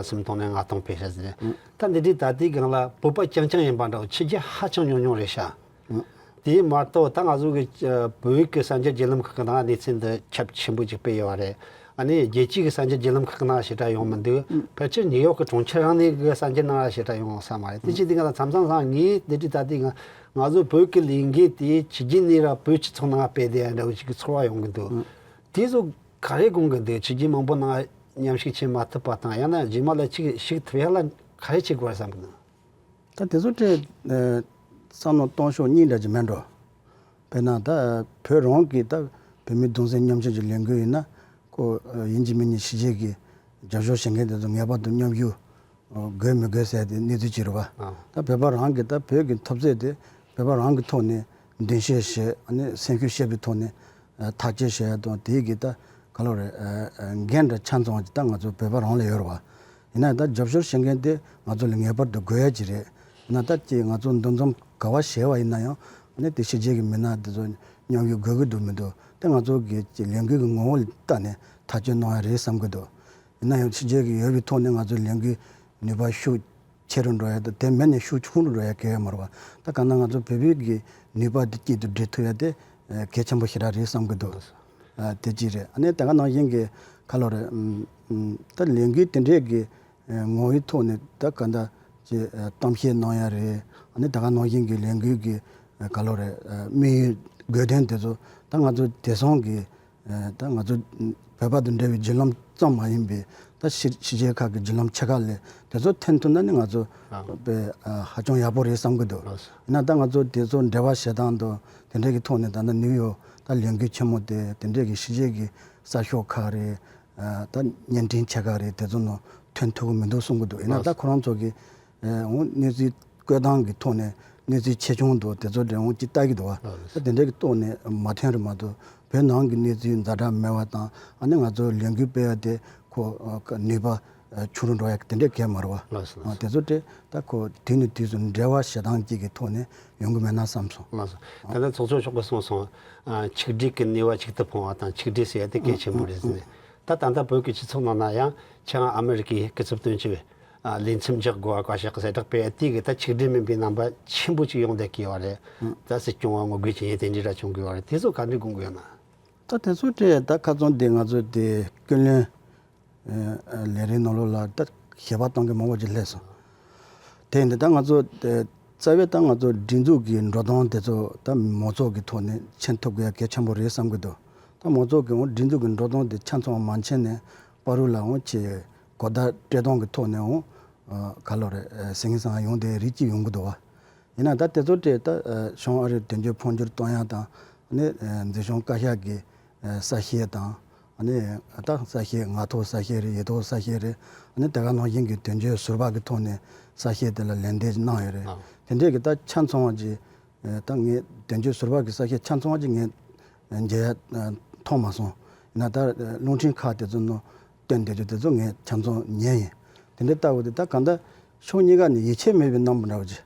སུམ་སྟོང་ནས་ལྔ་སྟོང་ཕེབས་ཤག་ཟེར། ད་འདི་འདྲའི་ད་ལྟའི་སྒང་ལ་བོད་པ་རྐྱང་རྐྱང་ཡིན་པ་འདྲ་བོ་ཕྱི་རྒྱལ་ཧ་ཅང་ཉུང་ཉུང་རེད་ཤག་དེ་མ་གཏོགས་ད་ང་ཚོ་གི་བོད་ཀྱི་གསར་འགྱུར་བརྒྱུད་ལམ་ཁག་གི་ནང་གནས་ཚུལ་འདི་ཁྱབ་ཆེན་པོ་ཅིག་སྤེལ་ཡོད་རེད། ཨ་ནི་རྒྱལ་སྤྱིའི་གི་གསར་འགྱུར་བརྒྱུད་ལམ་ཁག་གི་ནང་ཞེ་དྲག་ཡོང་མི་འདུག་ཕལ་ཆེར་ཉིའུ་ཡོག་གི་གྲོང་ཁྱེར་རང་ནས་གི་གསར་འགྱུར་ནང་ཞེ་དྲག་ཡོང་ས་མ་རེད། དེ་ཅི་སྟེ་ང་ལ་མཚམས་མཚམས་སང་ངས་འདི་འདྲའི་ད་ལྟའི་ང་ང་ཚོ་བོད་ཀྱི་ལས་འགུལ་དེ་ཕྱི་རྒྱལ་ནས་ར་བོད་སྤྱི་ཚོགས་ནང་སྤེལ་བསྡད་ཡ་འདྲ་བོ་ཞིག་གི་ཚོར་བ་ཡོང་གི་འདུག་དེ་ཚོ་ག་རེ་དགོངས་ཀྱི་འདུག་ཕྱི་རྒྱལ་མང་པོ་ནང་མཉམ་ཞུགས་བྱེད་མ་ཐུབ་པ་དང་། ཡང་ན་རྗེས་མ་ལ་ཅིག་ཞུགས་ཐུབ་ཡ་ལ་ག་རེ་བྱེད་དགོས་རེད་བསམ་གྱི་འདུག་ད་དེ་ཚོ་དེ་བསམ་བློ་གཏོང་ཕྱོགས་གཉིས་འདྲ་ཅིག་མེད་འགྲོ། དཔེར་ན་ད་བོད་རང་གི་ད་བོད་མིའི་གདུང་སེམས་མཉམ་སྐྱེད་ཀྱི་ལས་འགུལ་ཡིན་ན་ཁོ་ཡིན་གཅིག་མིན་གཉིས་ཕྱི་རྒྱལ་གྱི་རྒྱབ་སྐྱོར་བྱེད་མཁན་དེ་ཚོ་ངེས་པར་དུ་མཉམ་ཞུགས་དགོས་མི་དགོས་ཟེར་དེ་གནས་ཚུལ་ཅིག་རེད་བ། ད་བོད་པ་རང་གི་ད་བོད་ཀྱི་འཐབ་རྩོད་དེ་བོད་པ་རང་གི་ཐོག་ནས་མདུན་བསྐྱོད་བྱེད། ཨ་ནི་སེམས་ཤུགས་བསྐྱེད་པའི་ཐོག་ནས་ཐག་གཅོད་བྱེད་ཡ་དང་། དེའི་གི་ད་ག་ལོ་རེད། འགན་འདྲ་ཆ་ཚང་ཅིག་ད་ང་ཚོ་བོད་པ་རང་ལ་ཡོད་རེད་བ། ཡིན་ན་ད་རྒྱབ་སྐྱོར་བྱེད་མཁན་དེ་ང་ཚོ་ལ་ངེས་པར་དུ་དགོས་ཡ་ཅིག་རེད། ཡིན་ན་ད་ཅིག་ང་ཚོ་འདུ་འཛོམས་ག་བ་བྱས་པ་ཡིན་ན་ཡང་ཨ་ནི་དེ་ཕྱི་རྒྱལ་གྱི་མི་སྣ་དེ་ཚོ་མཉམ་ཞུགས་དགོས་ཀྱི་འདུག་མི་འདུག་དེ་ང་ཚོ་གི་ཅིག་ལས་འགུལ་གྱི་ངོ་བོ་ལ་བལྟས་ནས་ཐག་གཅོད་གནང་ཡ་རེད་བསམ་གྱི་འདུག་ཡིན་ན་ཡང་ཕྱི་རྒྱལ་གྱི་ཡོད་པའི་ཐོག་ནས་ང་ཚོའི་ལས་འགུལ་ནུས་པ་ཤུགས་ཆེ་རུ་འགྲོ་ཡ་དང་། དེ་མིན་ནས་ཤུགས་ཆུང་རུ་འགྲོ་ཡ་གང་ཡང་མ་རེད་བ། ད་གང་ལྟར་ང་ཚོ་བོད་པའི་གི་ནུས་པ་དེ་གཅིག་ཏུ་སྒྲིལ་ཐུབ་ཡ་དེ་གལ་ཆེན་པོ་ཞེ་དྲག་རེད་བསམ་གྱི་འདུག་དེ་གཅིག་རེད། ཨ་ནི་ད་ག་ནང་བཞིན་གྱི་ག་ལོ་རེད། ད་ལས་འགུལ་དེ་འདྲས་ཀྱི་ངོ་བོའི་ཐོག་ནས་ད་ག་འདྲ་ཅིག་གཏམ་བཤད་གནང་ཡ་རེད། ཨ་ནི་ད་ག་ནང་བཞིན་གྱི་ལས་འགུལ་གྱི་ག་ལོ་རེད། དམིགས་ཡུལ་དགོས་དོན་དེ་ཚོ་ད་ང་ཚོ་དེང་སང་གི་ད་ང་ཚོ་བོད་པ་དང་འབྲེལ་བའི་བརྒྱུད་ལམ་ཙམ་མ་ཡིན་པའི་ད་ཕྱི་ཕྱི་རྒྱལ་ཁག་གི་བརྒྱུད་ལམ་ཆེ་ཁག་ལས་དེ་ཚོ་ཐོན་ཐུབ་ན་ནི་ང་ཚོ་དཔེ་ཧ་ཅང་ཡག་པོ་རེད་བསམ་གྱི་འདུག་ཡིན་ན་ད་ང་ཚོ་དེ་ཚོ་འབྲེལ་བ་བྱེད་སྟངས་དང་དེ་འདྲ་གི་ཐོག་ནས་ད་ནི་ནིའུ་ཡོག་ ད་ལས་འགུལ་ཆེན་མོ་དེ་དེ་འདྲས་ཀྱི་ཕྱི་རྒྱལ་གྱི་གསར་ཤོག་ཁག་རེད། ད་བརྙན་འཕྲིན་ཆེ་ཁག་རེད། དེ་ཚོ་ནང་ཐོན་ཐུབ་ཀྱི་མི་འདུག་གསུང་གི་འདུག་ཡིན་ན་ད་ཁོ་རང་ཚོ་གི་འོང་གནས་ཚུལ་བཀོད་སྟངས་ཀྱི་ཐོག་ནས་གནས་ཚུལ་ཆེ་ཆུང་འདུག་དེ་ཚོ་འདྲ་འོང་ཅིག་ལྟ་གི་འདུག་བ། ད་དེ་འདྲས་ཀྱི་ཐོག་ནས་མ་ཐོན་རེད་མ་གཏོགས་བོད་ནང་གི་གནས་ཚུལ་ཛ་དྲག་མེད་པ་དང་ཨ་ནི་ང་ཚོ་ལས་འགུལ་སྤེལ་ཡ་དེ་ཁོ་ནུས་པ་ཆུང་རུ་འགྲོ་ཡ་དེ་འདྲས་གལ་མ་རེད་བ། ལགས་སོ། ལགས་སོ། དེ་ཚོ་དེ་ད་ཁོ་དུས་ནས་དུས་སུ་འབྲེལ་བ་བྱེད་སྟངས་གཅིག་གི་ཐོག་ནས་ཡོང་གི་མེད་ན་བསམ་སོང་། ལགས་སོ། ད་ལྟ་ཚོགས་གཙོ་མཆོག་གིས་གསུངས་སོང་། ཆིག་སྒྲིལ་གྱི་ནུས་པ་གཅིག་ཏུ་སྤུངས་པ་དང་ཆིག་སྒྲིལ་ཟེར་ཡ་དེ་གལ་ཆེན་པོ་རེད་ཟེར་ནས། ད་ད་ལྟ་བོད་ཀྱི་སྤྱི་ཚོགས་ནང་ན་ཡང་ཁྱེད་རང་ཨ་མི་རི་ཀའི་སྐུ་ཚབ་དོན་གཅོད་ལས་མཚམས་འཇོག་དགོས་པ་བཀའ་ཤག་གིས་གསལ་བསྒྲགས་སྤེལ་ཡ་དེ་གི་ད་ཆིག་སྒྲིལ་མིན་པའི་རྣམ་པ་ཆེན་པོ་ཅིག་ཡོང་བསྡད་ཀྱི་ཡོད་རེད། ད་སྲིད་སྐྱོང་བ་ངོ་རྒོལ་བྱེད་མཁན་དེ་འདྲ་འདྲ་བྱུང་གི་ཡོད་རེད། དེ་ཚོ་ག་འདྲ་དགོངས་ཀྱི་ཡོད་ན། ད་དེ་ཚོ་དེ་ད་ཁ་རྩང་དེ་ང་ཚོ་དེ་ཀུན་གླེང་ལས་རིམ་ནང་ལོགས་ལ་ད་ཞལ་པར་གཏོང་མཁན་མང་པོ་ཅིག་སླེབས་སོང་། དེ་ཡིན་དུས་ད་ང་ཚོ་རྩ་བའི་ད་ང་ཚོ་སྒྲིག་འཛུགས་ཀྱི་འགྲོ་སྟངས་དེ་ཚོ་ད་མང་ཚོགས་ཀྱི་ཐོག་ནས་མཁྱེན་ཐུབ་དགོས་ཡ་གལ་ཆེན་པོ་རེད་བསམ་གྱི་འདུག་ད་མང་ཚོགས་ཀྱི་འོང་སྒྲིག་འཛུགས་ཀྱི་འགྲོ་སྟངས་དེ་ཆ་ཚང་བ་མ་མཁྱེན་ནས་བར་དུ་ལ་འོང་ཆེ་གོ་བརྡ་སྤྲད་སྟངས་ཀྱི་ཐོག་ནས་འོང་ག་ལོ་རེད་ཟིང་ཟིང་ཡོང་དེ་རིགས་གཅིག་ཡོང་གི་འདུག་བ། ཡིན་ན་ད་དེ་ཚོ་དེ་ད་གཞུང་ཨ་རིར་དོན་གཅོད་འཕོ་འགྱུར་གཏོང་ཡ་དང་ནི་འཛིན་སྐྱོང་བཀའ་ཤག་གི་གསལ་བཤད་དང་ནི་ད་གསལ་བཤད་ངག་ཐོག་གསལ་བཤད་རེད། ཡིག་ཐོག་གསལ་བཤད་རེད། ནི་དེ་ག་ནང་བཞིན་གྱི་དོན་གཅོད་ཟུར་པ་གི་ཐོག་ནས་གསལ་བཤད་དེ་ལ་ལན་འདེབས་གནང་ཡོད་རེད། དེ་འདྲས་ཀྱི་ད་ཆ་ཚང་བ་ཅིག་ད་ངས་དོན་གཅོད་ཟུར་པ་གི་གསལ་བཤད་ཆ་ཚང་བ་ཅིག་ངས་མཇལ་ཡ་མཐོང་མ་སོང་། ཡིན་ན་ད་རླུང་འཕྲིན་ཁག་དེ་ཚོ་ནང་བཏོན་བསྡད་རྒྱུ་དེ་ཚོ་ངས་ཆ་ཚང་ཉན་ཡིན། དེ་འདྲས་ལྟ་བུ་དེ་ད་གང་ལྟར་ཕྱོགས་གཉིས་ཀ་ནས་ཡིད་ཆེས་མེད་པའི་རྣམ་པ་འདྲ་བོ་ཅིག་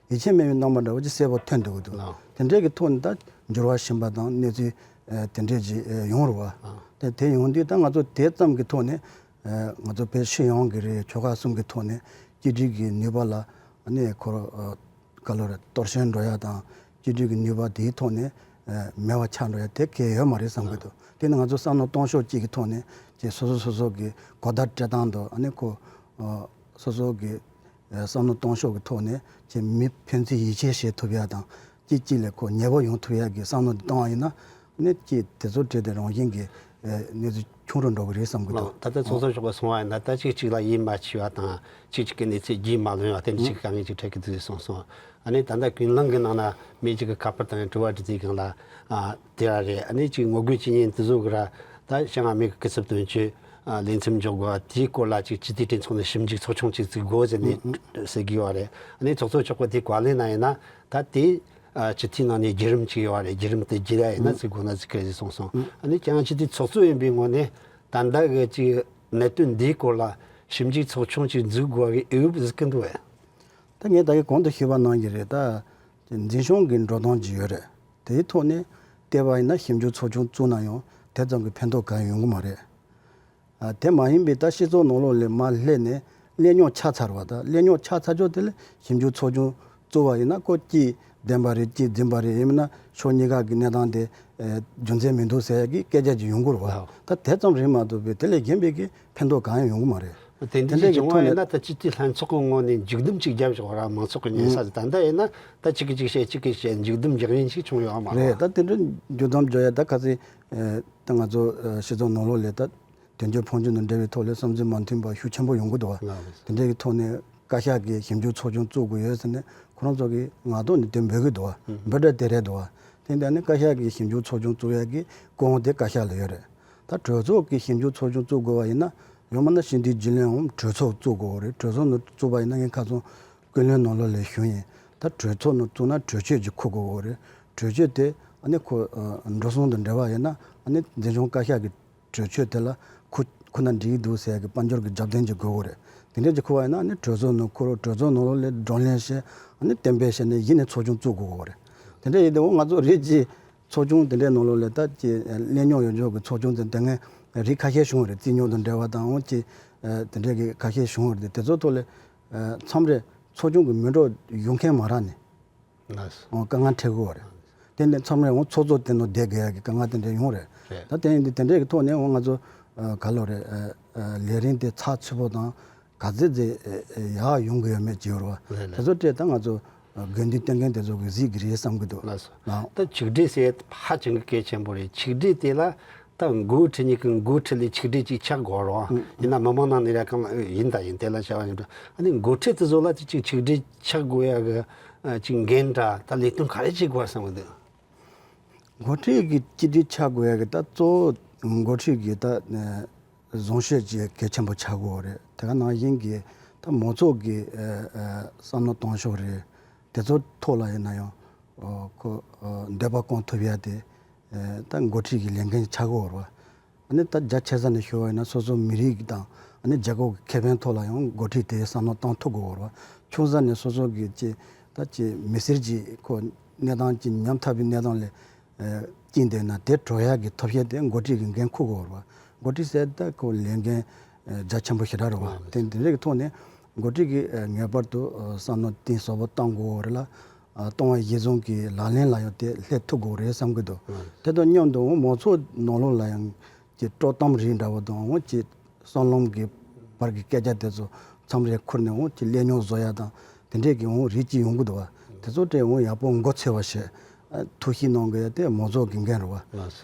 ཡིད་ཆེས་མེད་པའི་རྣམ་པ་འདྲ་བོ་ཅིག་གསལ་པོ་ཐོན་འདུག་གི་འདུག་ལགས། དེ་འདྲས་ཀྱི་ཐོག་ནས་ད་འགྱུར་བ་ཕྱིན་པ་དང་གནས་ཚུལ་ཨ་དེ་འདྲས་ཅིག་ཨ་ཡོང་རུང་བ། ཨ། དེ་དེ་ཡོང་དུས་ད་ང་ཚོ་དེ་ཙམ་གྱི་ཐོག་ནས་ཨ་ང་ཚོ་བོད་སྤྱི་ཡོངས་ཀྱི་རེད། ཆོལ་ཁ་གསུམ་གྱི་ཐོག་ནས་གཅིག་སྒྲིལ་གྱི་ནུས་པ་ལ་ཨ་ནི་ཁོ་རང་ཨ་ག་ལོ་རེད་གཏོར་སྐྱོན་འགྲོ་ཡ་དང་གཅིག་སྒྲིལ་གྱི་ནུས་པ་དེའི་ཐོག་ནས་ཨ་མེད་པ་ཆགས་འགྲོ་ཡ་དེ་གལ་ཡོད་མ་རེད་བསམ་གྱི་འདུག་དེ་ནི་ང་ཚོ་བསམ་བློ་གཏོང་ཕྱོགས་གཅིག་གི་ཐོག་ནས་ཅིག་སོ་སོ་སོ་སོ་གི་གོ་བརྡ་སྤྲད་སྟངས་དང་ཨ་ནི་ཁོ་ཨ་སོ་སོ་གི་བསམ་བློ་གཏོང་ཕྱོགས་ཀྱི་ཐོག་ནས་ཀྱི་མི་ཕན་ཚུན་ཡིད་ཆེས་བྱེད་ཐུབ་ཡ་དང་གཅིག་གཅིག་ལ་ཁོ་ཉེ་པོ་ཡོང་ཐུབ་ཡ་གི་བསམ་བློ་འདི་བཏང་བ་ཡིན་ན་ནི་ཀྱི་དེ་ཚོ་བྲིས་ཏེ་རང་བཞིན་གྱི་གནས་ཚུལ་ཆུང་རུ་འགྲོ་གི་རེད་བསམ་གི་འདུག་ད་ལྟ་ཚོགས་གཙོ་མཆོག་གིས་གསུངས་པ་ཡིན་ན་ད་གཅིག་གཅིག་ལ་ཡིད་མ་ཆེས་པ་དང་གཅིག་གཅིག་གི་གནས་ཚུལ་རྒྱུས་མ་ལོན་པ་དེ་འདྲ་ཞིག་དཀའ་ངལ་ཅིག་འཕྲད་ཀྱི་འདུག་ཟེར་གསུངས་སོང་། ཨ་ནི་ད་ལྟ་ཀུན་གླེང་གི་ནང་ན་མི་གཅིག་གི་ཁ་པར་དང་དྲི་བ་དྲི་རྩིས་སྒང་ལ་དེ་ར་རེད། ཨ་ནི་གཅིག་ངོ་རྒོལ་བྱེད་མཁན་དེ་ཚོ་གི་ར་ད་བྱང་ཨ་མི་གི་སྐུ་ཚབ་དོན་གཅོད། ཨ་ལས་མཚམས་འཇོག་དགོས་པ་དེའི་སྐོར་ལ་ཅིག་སྤྱི་འཐུས་གྲོས་ཚོགས་ནས་ཞིབ་འཇུག་ཚོགས་ཆུང་ཅིག་བཙུགས་དགོས་ཟེར་ནས་ཟེར་གི་ཡོད་རེད། ཨ་ནི་ཚོགས་གཙོ་མཆོག་གིས་དེ་བཀའ་ལན་གནང་ཡིན་ན་ད་དེ་ཨ་སྤྱི་འཐུས་ནང་ནས་བརྒྱུད་རིམ་ཅིག་ཡོད་རེད། བརྒྱུད་རིམ་དེ་བརྒྱུད་ཡ་ཡིན་ན་བཙུགས་དགོས་ན་བཙུགས་ཀྱི་རེད་ཟེར་གསུངས་སོང་། ཨ་ནི་ཁྱེད་རང་སྤྱི་འཐུས་ཚོགས་གཙོ་ཡིན་པའི་ངོས་ནས་ད་ལྟ་གི་ཅིག་གནད་དོན་འདིའི་སྐོར་ལ་ཞིབ་འཇུག་ཚོགས་ཆུང་ཅིག་འཛུགས་དགོས་པའི་འོས་བབ་བཟོ་གི་འདུག་བས། ད་ངས་ད་གིན་གོང་དུ་ཞུས་པ་ནང་བཞིན་རེད། ད་འཛིན་སྐྱོང་གི་འགྲོ་སྟངས་ཅིག་ཡོད་རེད། དེའི་ཐོག་ནས་བལྟས་པ་ཡིན་ན་ཞིབ་འཇུག་ཚོགས་ཆུང་བཙུགས་ན་ཡང་དེ་ཙམ་གྱི་ཕན་ཐོགས་གང་ཡང་ཡོང་གི་མ་རེད། ཨ་དེ་མ་ཡིན་པའི་ད་སྤྱི་ཚོགས་ནང་ལོགས་ལ་མར་སླེབས་ནས་གླེང་རྙོག་ཆགས་ཚར་བ། ད་གླེང་རྙོག་ཆགས་ཚར་ཆོག་དེ་ལ་ཞིབ་འཇུག་ཚོགས་ཆུང་བཙུགས་པ་ཡིན་ན་ཁོ་སྐྱིད་བདེན་པ་རེད། སྐྱིད་འཛིན་པ་རེད། ཡིན་མིན་ན་ཕྱོགས་གཉིས་ཀ་གི་གནས་སྟངས་དེ་ཨ་རྒྱུ་མཚན་མི་འདུག་ཟེར་ཡ་གི་སྐད་ཆ་ཅིག་ཡོང་གི་རེད་བ། ད་དེ་ཙམ་རེད་མ་གཏོགས་པའི་དེ་ལས་གཞན་པའི་གི་ཕན་ཐོགས་གང་ཡང་ཡོང་གི་མ་རེད། དེ་འདྲ་དེ་འདྲ་ཞིག་གི་བྱུང་བ་ཐོག་ཡིན་ནས་ན་ད་སྤྱི་འཐུས་ལྷན་ཚོགས་ཀྱི་ངོས་ནས་མཇུག་བསྡོམས་ཅིག་བརྒྱབ་ཆོག་ར། མང་ཚོགས་ཀྱི་ཉན་ས་ཟིག་ད་ལྟ་ཡིན་ན་ད་གཅིག་གིས་གཅིག་བཤད་གཅིག་གིས་བཤད་མཇུག་བསྡོམས་རྒྱག་ཡིན་ཞིག་བྱུང་ཡོད་མ་རེད། རེད། ད་དེ་འདྲ་མཇུག་བསྡོམས་བརྒྱབ་ཡ་ད་ག་ཚོད་ད་ང་ཚོ་སྤྱི་ཚོགས་ནང་ལོགས་ལ་ད་དོན་གཅོད་འཕོ་འགྱུར་དང་འབྲེལ་བའི་ཐོག་ལ་བསམ་ཚུལ་མ་མཐུན་པ་ཤུགས་ཆེན་པོ་ཡོང་གི་འདུག་བ། དེ་འདྲའི་གི་ཐོག་ནས་བཀའ་ཤག་གིས་ཞིབ་འཇུག་ཚོགས་ཆུང་བཙུགས་དགོས་ཡོད་ཟེར་ནས་ཁོ་རང་ཚོ་གི་ངག་ཐོག་ནས་དེ་འབོད་ཀྱི་འདུག་བ། འབོད་སྒྲ་དེ་རེད་འདུག་བ། དེ་འདྲ་ནི་བཀའ་ཤག་གིས་ཞིབ་འཇུག་ཚོགས་ཆུང་བཙུགས་ཡ་གི་སྐུ་དབང་དེ་བཀའ་ཤག་ལ་ཡོད་རེད། ད་གྲོས་ཚོགས་ཀྱིས་ཞིབ་འཇུག་ཚོགས་ཆུང་བཙུགས་དགོས་པ་ཡིན་ན་ཡང་མིན་ན་སྤྱི་འཐུས་རྒྱུན་ལས་འོང་གྲོས་ཚོགས་བཙུགས་དགོས་རེད། གྲོས་ཚོགས་ནང་བཙུགས་པ་ཡིན་ན་ངས་ཁ་སང་ཀུན་གླེང་ནང་ལོགས་ལ་ཞུས་ཡིན། ད་གྲོས་ཚོགས་ནང་བཙུགས་ན་གྲོས་ཆོད་ཅིག་འཁུར་དགོས་རེད། གྲོས་ཆོད་དེ་ཨ་ནི་ཁོ་ཨ་འགྲོ་སོང་དང་འབྲེལ་བ་ཡོད་ན་ཨ་ནི་འཛིན་སྐྱོང་བཀའ་ཤག་གི་གྲོས་ཆོད་དེ་ལ་འཁུར་འཁུར་ན་འགྲིག་གི་འདུག་ཟེར་ཡ་གི་དཔལ་འབྱོར་གྱི་རྒྱབ་རྟེན་ཅིག་དགོས་རེད། དེ་འདྲ་ཅིག་འཁུར་བ་ཡིན་ན་ཨ་ནི་གྲོས་ཚོགས་ནང་འཁུར་རོགས། གྲོས་ཚོགས་ནང་ལོགས་ལ་བགྲོ་གླེང་བྱས་ཨ་ནི་གཏན་འབེབས་བྱས་ནས་གཞི་ནས་ཚོགས་ཆུང་བཙུགས་དགོས་རེད། དེ་འདྲ་ཡིན་དུས་འོ་ང་ཚོ་རེད་ཅེས། ཚོགས་ཆུང་དེ་འདྲའི་ནང་ལོགས་ལ་ད་ཀྱི་གླེང་རྙོག་ཡོད་ཆོག་གི་ཚོགས་ཆུང་དེ་དེ་སྔ་རིགས་ཁ་ཤས་བྱུང་བ་རེད། རྩིས་རྙོག་དང་འབྲེལ་བ་དང་འོ་ཀྱི་དེ་འདྲའི་གི་ཁ་ཤས་བྱུང་བ་རེད། དེ་ཚོ་ཐོག་ལ་མཚམས་རེ་ཚོགས་ཆུང་གི་མི་འགྲོ་ཡོང་མཁན་མ་རག་ནས་ལགས་སོ། འོ་དཀའ་ངལ་འཕྲད་ཀྱི་ཡོད་རེད། དེ་ནས་མཚམས་རེ་འོ་ཚོགས་གཙོ་དེ་ནང་བསྡད་དགོས་ཡ་གི་དཀའ་ངལ་དེ་འདྲ་ཡོང་རེད། རེད། ད་དེ་ཡིན་དུས་དེ་འདྲའི་གི་ཐོག་ནས་འོ་ང་ཚོ་ག་ལོ་རེད། ལས་རིམ་དེ་ཚགས་ཚུད་པོ་དང་། ག་ཚོད་ཚོད་ཡག་ཡོང་གི་ཡོད་མེད་ཅིག་ཡོད་རེད་བ། ལགས་ལགས། དེ་ཚོ་སྤྲད་ད་ང་ཚོ་དགོས་འདུན་བཏོན་མཁན་དེ་ཚོ་གིས་གཟིགས་ཀྱི་རེད་བསམ་གྱི་འདུག་ལགས་སོ། ལགས། ད་ཆིག་སྒྲིལ་ཟེར་ཧ་ཅང་གི་གལ་ཆེན་པོ་རེད། ཆིག་སྒྲིལ་དེ་ལ་ད་འགོ་ཁྲིད་མཁན་གྱི་འགོ་ཁྲིད་ལས་ཆིག་སྒྲིལ་ཅིག་ཆགས་དགོས་རེད་བ། ཨང་། ཡིན་ན་མི་མང་ནང་ནས་ར་གང་ལ་ཡིན་ད་ཡིན་དེ་ལ་བྱ་བ་ཡིན་འགྲོ། ཨ་ནི་འགོ་ཁྲིད་དེ་ཚོ་ལ་ཅིག་ཆིག་སྒྲིལ་ཆགས་དགོས་ཡ་གི་ཅིག་འགན་འདྲ་ད་ལས་དོན་ག་རེ་བྱེད་དགོས་བསམ་གྱི་འདུག་འགོ་ཁྲིད་ཀྱི་གཅིག་སྒྲིལ་ཆགས་དགོས་ཡ་གི་ད་གཙོ་བོ་འགོ་ཁྲིད་ཀྱི་ད་ཨ་བཟང་སྤྱོད་ཅིག་གལ་ཆེན་པོ་ཆགས་དགོས་རེད། དེ་ག་ནང་བཞིན་གྱི་ད་མང་ཚོགས་ཀྱི་ཨ་ཨ་བསམ་བློ་གཏོང་ཕྱོགས་རེད། དེ་ཚོ་ཐོག་ལ་ཡིན་ན་ཡང་ཨ་ཁོ་ཨ་འདོད་པ་སྐོང་ཐུབ་ཡ་དེ་ཨ་ད་འགོ་ཁྲིད་ཀྱི་ལས་འགན་ཆགས་དགོས་རེད་བ། ཨ་ནི་ད་རྒྱ་ཆེ་ས་ནས་ཞུ་བ་ཡིན་ན་སོ་སོ་མི་རིགས་དང་ཨ་ནི་རྒྱལ་ཁབ་ཀྱི་ཁེ་ཕན་ཐོག་ལ་ཡང་འགོ་ཁྲིད་དེ་བསམ་བློ་གཏོང་ཐུབ་དགོས་རེད་བ། ཆུང་ས་ནས་སོ་སོ་གི་ཅི་ད་ཅི་མི་སེར་གྱི་ཁོ་གནས་སྟངས་ཀྱི་ཉམ་ཐག་པའི་གནས་སྟངས་ལས་ཨ་སྐྱིད་འདོད་ན་དེ་གྲོལ་ཡག་གི་ཐབས་ཤེས་དེ་འགོ་ཁྲིད་ཀྱི་འགན་འཁུར་དགོས་རེད་བ། འགོ་ཁྲིད་ཟེར་ད་ཁོ་ལས་འགན་ཨ་རྒྱ་ཆེན་པོ་ཞེ་དྲག་རེད་བ། དེ་དེ་འདྲ་གི་ཐོག་ནས་འགོ་ཁྲིད་ཀྱིས་ཨ་ངེས་པར་དུ་ཨ་བསམ་བློ་གཏིང་ཟབ་པོ་གཏོང་དགོས་རེད་ལ། ཨ་གཏོང་བ་གཞིར་བཟུང་གི་ལག་ལེན་ལ་ཡང་དེ་སླེབས་ཐུབ་དགོས་རེད་བསམ་གི་འདུག་དེ་དང་མཉམ་དུ་འོང་མང་ཚོགས་ནང་ལོགས་ལ་ཡང་ཀྱི་དཀྲོག་གཏམ་རིགས་འདྲ་བོ་དང་འོང་ཀྱི་བསམ་བློ་གི་བར་གྱི་སྐད་ཆ་དེ་ཚོ་མཚམས་རེ་ཁུར་ནས་འོང་ཀྱི་གླེང་རྙོག་བཟོ་ཡ་དང་དེ་འདྲས་ཀྱི་འོང་རིགས་ཀྱི་ཡོང་གི་འདུག་བ། དེ་ཚོ་དེ་འོང་ཡག་པོ་མགོ་ཚོས་པ་བྱས། ཨ་ཐུགས་གཤིས་གནང་དགོས་ཡ་དེ་མང་ཚོགས་ཀྱི་འགན་རེད་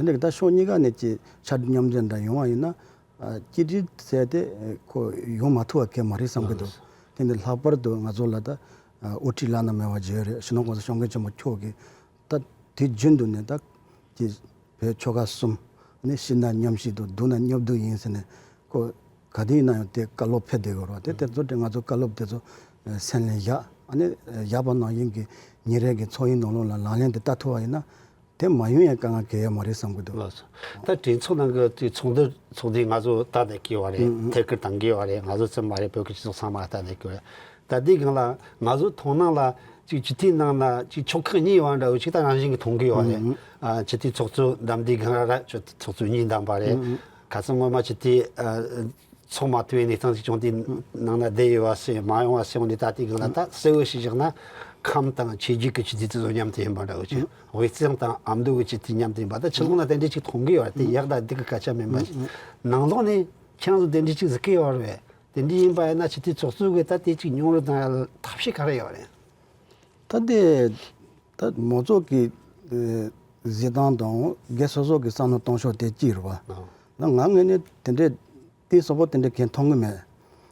བ། དེ་འདྲས་ཀྱི་ད་ཕྱོགས་གཉིས་ཀ་ནས་ཀྱི་ཆ་མཉམ་འཛིན་འདྲ་ཡོང་བ་ཡིན་ན། ཨ་གཅིག་སྒྲིལ་ཟེར་དེ་ཁོ་ཡོང་མ་ཐུབ་པ་གལ་མ་རེད་བསམ་གི་འདུག་དེ་འདི་ལྷག་པར་དུ་ང་ཚོ་ལ་ད་ཨ་དབུ་ཁྲིད་བླ་ན་མེད་པ་ཅིག་ཡོད་རེད། སྤྱི་ནོར་༸གོང་ས་༸སྐྱབས་མགོན་ཆེན་པོ་མཆོག་གིས་ད་དུས་རྒྱུན་དུ་ནས་ད་ཀྱི་བོད་ཆོལ་ཁ་གསུམ་ནི་ཤི་ན་མཉམ་ཤི་དང་སྡུག་ན་མཉམ་སྡུག་ཡིན་ཟེར་ནས་ཁོ་ག་དུས་ཡིན་ན་ཡང་དེ་བཀའ་སློབ་ཕེབས་བསྡད་ཡོད་རེད་བ། དེ་དེ་ཚོ་དེ་ང་ཚོ་བཀའ་སློབ་དེ་ཚོ་སེམས་ལ་བཞག་ཨ་ནི་བཞག་པ་ནང་བཞིན་གྱི་ཉིན་རེ་གི་འཚོ་བའི་ནང་ལོགས་ལ་ལག་ལེན་དུ་བསྟར་ཐུབ་པ་ཡིན་ན། དེ་མ་ཡོང་ཡང་དཀའ་ངལ་གང་ཡང་མ་རེད་བསམ་གི་འདུག་ལགས་སོ། ད་གྲོས་ཚོགས་ནང་གི་དེ་ཚོགས་འདུ་ཚོགས་དུས་ང་ཚོ་ལྟ་ནས་བསྐྱོད་པ་རེད། ཨུ་ཨུ། ཐད་ཀར་དང་བསྐྱོད་པ་རེད། ང་ཚོ་ཙམ་མ་རེད། བོད་ཀྱི་སྤྱི་ཚོགས་ཚང་མ་ལྟ་ནས་བསྐྱོད་རེད། ད་དེའི་སྒང་ལ་ང་ཚོ་མཐོང་སྣང་ལ་ཅིག་སྤྱི་འཐུས་ནང་ན་ཅིག་ཕྱོགས་ཁག་གཉིས་ཡོད་འདྲ་བོ་ཅིག་ད་རང་བཞིན་གྱིས་མཐོང་གི་ཡོད་རེད། ཨུ་ཨུ། ཨ་སྤྱི་འཐུས་ཚོགས་གཙོ་བདམས་དུས་སྒང་ར་ར་སྤྱི་འཐུས་ཚོགས་གཙོ་གཉིས་བདམས་པ་རེད། ཨུ་ཨུ། ཁ་སང་སྔོན་མ་སྤྱི་འཐུས་ཨ་ཚོགས་མ་ཐུབ་པའི་གནས་སྟངས་ཤིག་བྱུང་དུས་ནང་ན་བསྡད་ཡོད་པ་ཞིག་མ་ཡོང་བ་ཞིག་འོང་དུས་ད་ལྟའི་སྒང་ལ་ད་གསལ་བོ་ཞིག་བཞག་ན་ཁམས་དང་ཆོས་བརྒྱུད་ཀྱི་སྤྱི་འཐུས་དེ་ཚོ་མཉམ་དུ་ཡིན་པ་འདྲ་བོ་ཅིག་དབུས་གཙང་དང་ཨ་མདོ་གི་སྤྱི་འཐུས་མཉམ་དུ་ཡིན་པ་ད་ཕྱི་ལོགས་ན་དེ་འདྲ་ཅིག་མཐོང་གི་ཡོད་རེད། དེ་ཡག་དང་སྡུག་གི་སྐད་ཆ་མིན་པ་ཞིག་ནང་ལོགས་ནས་ཁྱེད་རང་ཚོ་དེ་འདྲ་ཅིག་གཟིགས་ཀྱི་ཡོད་རེད། དེ་འདྲ་ཡིན་པ་ཡིན་ན་སྤྱི་འཐུས་ཚོགས་གཙོ་གིས་ད་དེ་ཅིག་མྱོང་རོལ་གཏོང་ཡ་ཐབས་ཤེས་ག་རེ་ཡོད་རེད། ད་དེ་ད་མང་ཚོགས་ཀྱི་ཨེ་གཟིགས་སྟངས་དང་སྒེར་སོ་སོ་གི་བསམ་བློ་གཏོང་ཕྱོགས་དེ་གཅིག་རེད་བ། ཨོ། ད་ང་ངོས་ནས་དེ་འདྲའི་གཏིང་ཟབ་པོ་དེ་འདྲ་གང་མཐོང་གི་མེད།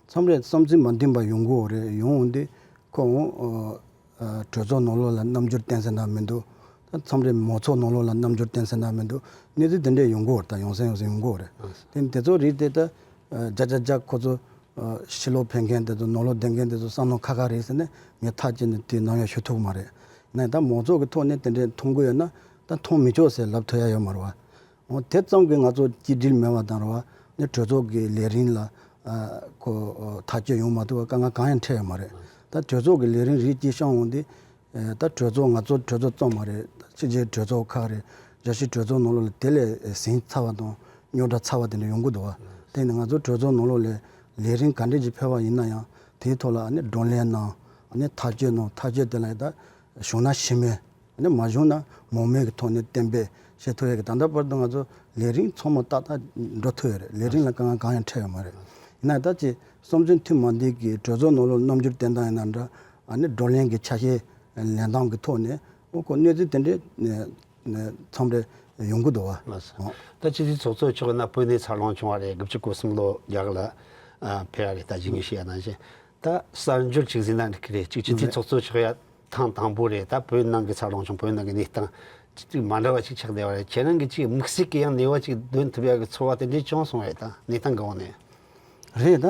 མཚམས་རེ་བསམ་ཚུལ་མ་མཐུན་པ་ཡོང་གི་ཡོད་རེད། ཡོང་འོང་དུས་ཁོ་འོང་ཨ་གྲོས་ཚོགས་ནང་ལོགས་ལ་རྣམ་འགྱུར་བསྟན་ཟེར་ན་མི་འདུག་ད་མཚམས་རེ་མང་ཚོགས་ནང་ལོགས་ལ་རྣམ་འགྱུར་བསྟན་ཟེར་ན་མི་འདུག་གནས་ཚུལ་དེ་འདྲ་ཡོང་གི་ཡོད་རེད། ད་ཡོང་སེ་ཡོང་སེ་ཡོང་གི་ཡོད་རེད། ཨོ། དེ་དེ་ཚོ་རིགས་དེ་ད་ཨ་བརྒྱ་ཆ་བརྒྱ་ཁོ་ཚོ་ཨ་ཕྱི་ལོགས་ཕེབས་མཁན་དེ་ཚོ་ནང་ལོགས་བསྡད་མཁན་དེ་ཚོ་བསམ་བློ་ཁ་ཁ་རེད་ཟེར་ནས་ངས་ཐག་བཅད་ནས་དེ་ནམ་ཡང་ཞུ་ཐུབ་ཀྱི་མ་རེད། ནས་ད་མང་ཚོགས་ཀྱི་ཐོག་ནས་དེ་འདྲའི་མཐོང་གི་ཡོད་ན་ད་མཐོང་མི་ཆོག་ཟེར་ལབ་ཐུབ་ཡ་ཡོད་མ་རེད་བ། འོ་དེ་ཙམ་གྱིས་ང་ཚོ་གཅིག་སྒྲིལ་མེད་པ་དང་རེད་བ། ནས་གྲོས་ཚོགས་ཀྱི་ལས་རིམ་ལ་ཨ་ཁོ་ཐག་གཅོད་ཡོང་མ་ཐུབ་པ་དཀའ་ངལ་གང་ཡང་འཕྲད་ཡོད་མ་རེད། ད་གྲོས་ཚོགས་ཀྱི་ལས་རིམ་རིགས་གཅིག་བཤད་འོང་དུས། ཨེ་ད་གྲོས་ཚོགས་ང་ཚོ་གྲོས་ཚོགས་ཙམ་མ་རེད། ཕྱི་རྒྱལ་གྲོས་ཚོགས་ཁག་རེད། རྒྱལ་སྤྱིའི་གྲོས་ཚོགས་ནང་ལོགས་ལ་དེ་ལས་ཟིང་ཚ་བ་དང་རྙོག་དྲ་ཚ་བ་དེ་འདྲ་ཡོང་གི་འདུག་བ། དེ་ནི་ང་ཚོ་གྲོས་ཚོགས་ནང་ལོགས་ལས་ལས་རིམ་ག་འདྲས་ཅིག་ཕེབས་པ་ཡིན་ན་ཡང་དེའི་ཐོག་ལ་ཨ་ནི་བགྲོ་གླེང་གནང་། ཨ་ནི་ཐག་གཅོད་གནང་། ཐག་གཅོད་དེ་ལ་ད་བྱུང་ན་ཞི་མོལ། ཨ་ནི་མ་བྱུང་ན་མང་མོས་ཀྱི་ཐོག་ནས་གཏན་འབེབས་བྱེད་ཐུབ་ཡ་གི་ད་ལྟ་བར་དུ་ང་ཚོ་ལས་རིམ་ཚང་མ་ཏག་ཏག་འགྲོ་ཐུབ་ཡ་རེད། ལས་རིམ་ལ་དཀའ་ངལ་གང་ཡང་འཕྲད་ཡོད་མ་རེད། ཡིན་ན་ད་ཅི་བསམ་ཚུལ་མཐུན་མ་འདུག་གི་གྲོས་ཚོགས་ནང་ལོགས་རྣམ་འགྱུར་བསྟན་སྟངས་ཡིན་ན་འདྲ། ཨ་ནི་བགྲོ་གླེང་གི་ཆ་ཤས་ལེན་སྟངས་ཀྱི་ཐོག་ནས་འོ་ཁོ་གནས་ཚུལ་དེ་འདྲའི་ནས་ནས་མཚམས་རེ་ཡོང་གི་འདུག་བ། ལགས་སོ། ཨོ། ད་སྤྱི་འཐུས་ཚོགས་གཙོ་མཆོག་ཡིན་ན་བོད་ནས་འཚར་ལོངས་བྱུང་བ་རེད། དགུ་བཅུ་གོ་གསུམ་ལོ་རྒྱ་གར་ལ་ཨ་ཕེབས་པ་རེད། ད་ཇི་སྙེད་ཞིག་ཡང་ནང་བཞིན་ད་གསར་འབྱོར་ཅིག་ཟིན་ན་འགྲིག་གི་རེད། ཅིག་སྤྱི་འཐུས་ཚོགས་གཙོ་མཆོག་ཡ་ཐེངས་དང་པོ་རེད། ད་བོད་ནང་གི་འཚར་ལོངས་བྱུང་། བོད་ནང་གི་གནས་སྟངས་ཅིག་མ་འདྲ་བ་ཅིག་ཆགས་བསྡད་པ་རེད། ཁྱེད་རང་གིས་ཅིག་དམིགས་བསལ་གྱི་ཡང་ནུས་པ་ཅིག་འདོན་ཐུབ་ཡ་གི་ཚོར་བ་དེ་འདྲས་བྱུང་སོང་བས། ད་གནས་སྟངས་གི་འོག་ནས། རེད། ད་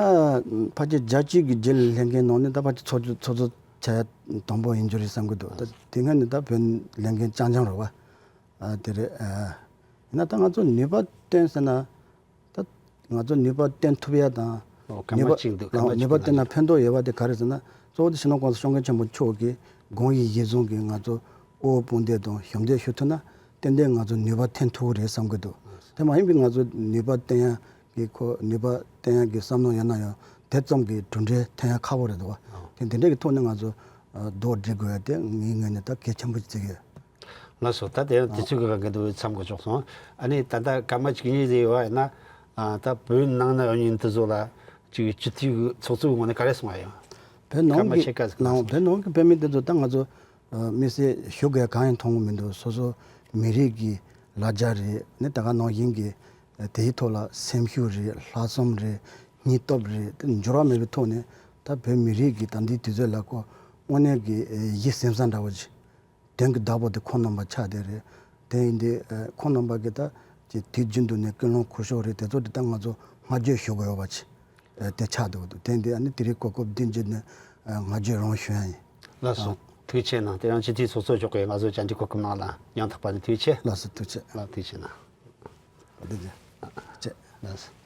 ཕལ་ཆེར་རྒྱལ་སྤྱི་གི་རྒྱུན་ལས་འགན་ནང་ནས་ད་ཕལ་ཆེར་ཚོགས་གཙོ་ཚོགས་གཙོ་བྱ་ཡ་དང་པོ་ཡིན་རྒྱུ་རེད་བསམ་གི་འདུག་ད་དེ་སྔ་ནས་ད་བོད་ལས་འགན་རྐྱང་རྐྱང་རེད་བ། ཨ་དེ་རེད། ཨ་ཡིན་ན་ད་ང་ཚོ་ནུས་པ་བཏོན་ཟེར་ན། ད་ང་ཚོ་ནུས་པ་བཏོན་ཐུབ་ཡ་དང་། ཨོ་སྐར་མ་ནུས་པ་གཅིག་འདུག་སྐར་མ་ལའང་ནུས་གཅིག་པ་འདུག་བཏོན་ན་ཕན་ཐོགས་ཡོད་པ་དེ་ག་རེ་ཟེར་ན། གཙོ་བོ་དེ་སྤྱི་ནོར་༸གོང་ས་༸སྐྱབས་མགོན་ཆེན་པོ་མཆོག་གི་དགོངས་ཡིད་གཞིར་བཟུང་གིས་ང་ཚོ་དབུ་བོ་དཔུང་སྡེ་དང་ཞབས་འདེགས་ཞུ་ཐུབ་ན་ཏན་ཏན་ང་ཚོ་ནུས་པ་ཐོན་ཐུབ་ཀྱི་རེད་བསམ་གྱི་འདུག་དེ་མ་ཡིན་པའི་ང་ཚོ་ནུས་པ་བཏོན་ཡ་གི་ཁོ་ནུས་པ་བཏོན་ཡ་གི་བསམ་བློ་ཡོད་ན་ཡང་དེ་ཙམ་གྱི་གྲུབ་འབྲས་ཐོན་ཡ་ཁག་པོ་རེད་འདུག་བ། དེ་དེ་འདྲ་གི་ཐོག་ནས་ང་ཚོ་ཨ་རྡོག་སྒྲིལ་དགོས་ཡ་དེ་ངའི་ངོས་ནས་ད་གལ་ཆེན་པོ་ཞིག་བརྩི་གི་ཡོད། ལགས་སོ། ད་དེ་ཡང་དུས་ཚོད་ཀྱི་དབང་གིས་འདུག་མཚམས་འགོར་ཆོག་སོང་། ཨ་ནི་ད་ལྟ་སྐར་མ་གཅིག་གཉིས་ཟིག་ཡོད་པ་ཡིན་ན། ཨ་ད་བོད་ནང་ན་ཡོད་མཁན་དེ་ཚོ་ལ་ཅིག་སྤྱི་འཐུས་ཀྱི་ཚོགས་གཙོའི་ངོས་ནས་ག་རེ་གསུང་བ་ཡོད། བོད་ནང་གི་སྐར་མ་ཕྱེད་ཀ་ཟིག་ལ་ལ་བོད་ནང་གི་བོད་མི་དེ་ཚོ་ད་ང་ཚོ་ཨ་དམིགས་བསལ་ཞུ་དགོས་གང་ཡང་མཐོང་གི་མི་འདུག་སོ་སོ་མི་རིགས་ཀྱི་ལ་རྒྱ་རེད། ནི་ད་ག་ནང་བཞིན་གྱི་དེའི་ཐོག་ལ་སེམས་ཤུགས་རེད། ལྷག་བསམ་རེད། སྙིང་སྟོབས་རེད། དེ་འགྱུར་བ་མེད་པའི་ཐོག་ནས་ད་བོད་མི་རིགས་ཀྱི་ད་ལྟའི་དུས་ཚོད་ལ་ཁོ་དངོས་གནས་ཀྱི་ཨ་གཞི་ཟིན་ས་འདྲ་བོ་ཅིག་དོན་གྱི་བདག་པོ་དེ་ཁོང་རྣམ་པ་ཆགས་བསྡད་རེད། དེ་ཡིན་དུས་ཨ་ཁོང་རྣམ་པ་གིས་ད་ཅིག་དུས་རྒྱུན་དུ་ནས་ཀུན་སློང་ཁུར་ཤོག་རེད། དེ་ཚོ་དེ་ད་ང་ཚོ་བསྔགས་བརྗོད་ཞུ་དགོས་ཡོད་པ་ཅིག་ཨ་དེ་ཆགས་འདུག་འདུག་དེ་ཡིན་དུས་ཨ་ནི་དེ་རིང་གོ་སྐབས་འདི་བརྒྱུད་ནས་ཨ་བསྔགས་བརྗོད་རང་ཞུ་ཡ་ཡིན། ལགས་སོ། ཨ་ཐུགས་རྗེ་ཆེ་གནང་། དེ་རིང་སྤྱི་འཐུས་ཚོགས་གཙོ་མཆོག་གིས་ང་ཚོ་བཅར་འདྲི་གོ་སྐབས་གནང་ལ་ཡང་དག་པ་ནས་ཐུགས་རྗེ་ཆེ། ལགས་སོ། ཐུགས་རྗེ་ཆེ། ལགས་ཐུགས་རྗེ་ཆེ་གནང་། ཐུགས་རྗེ་ཆེ། ལགས་སོ།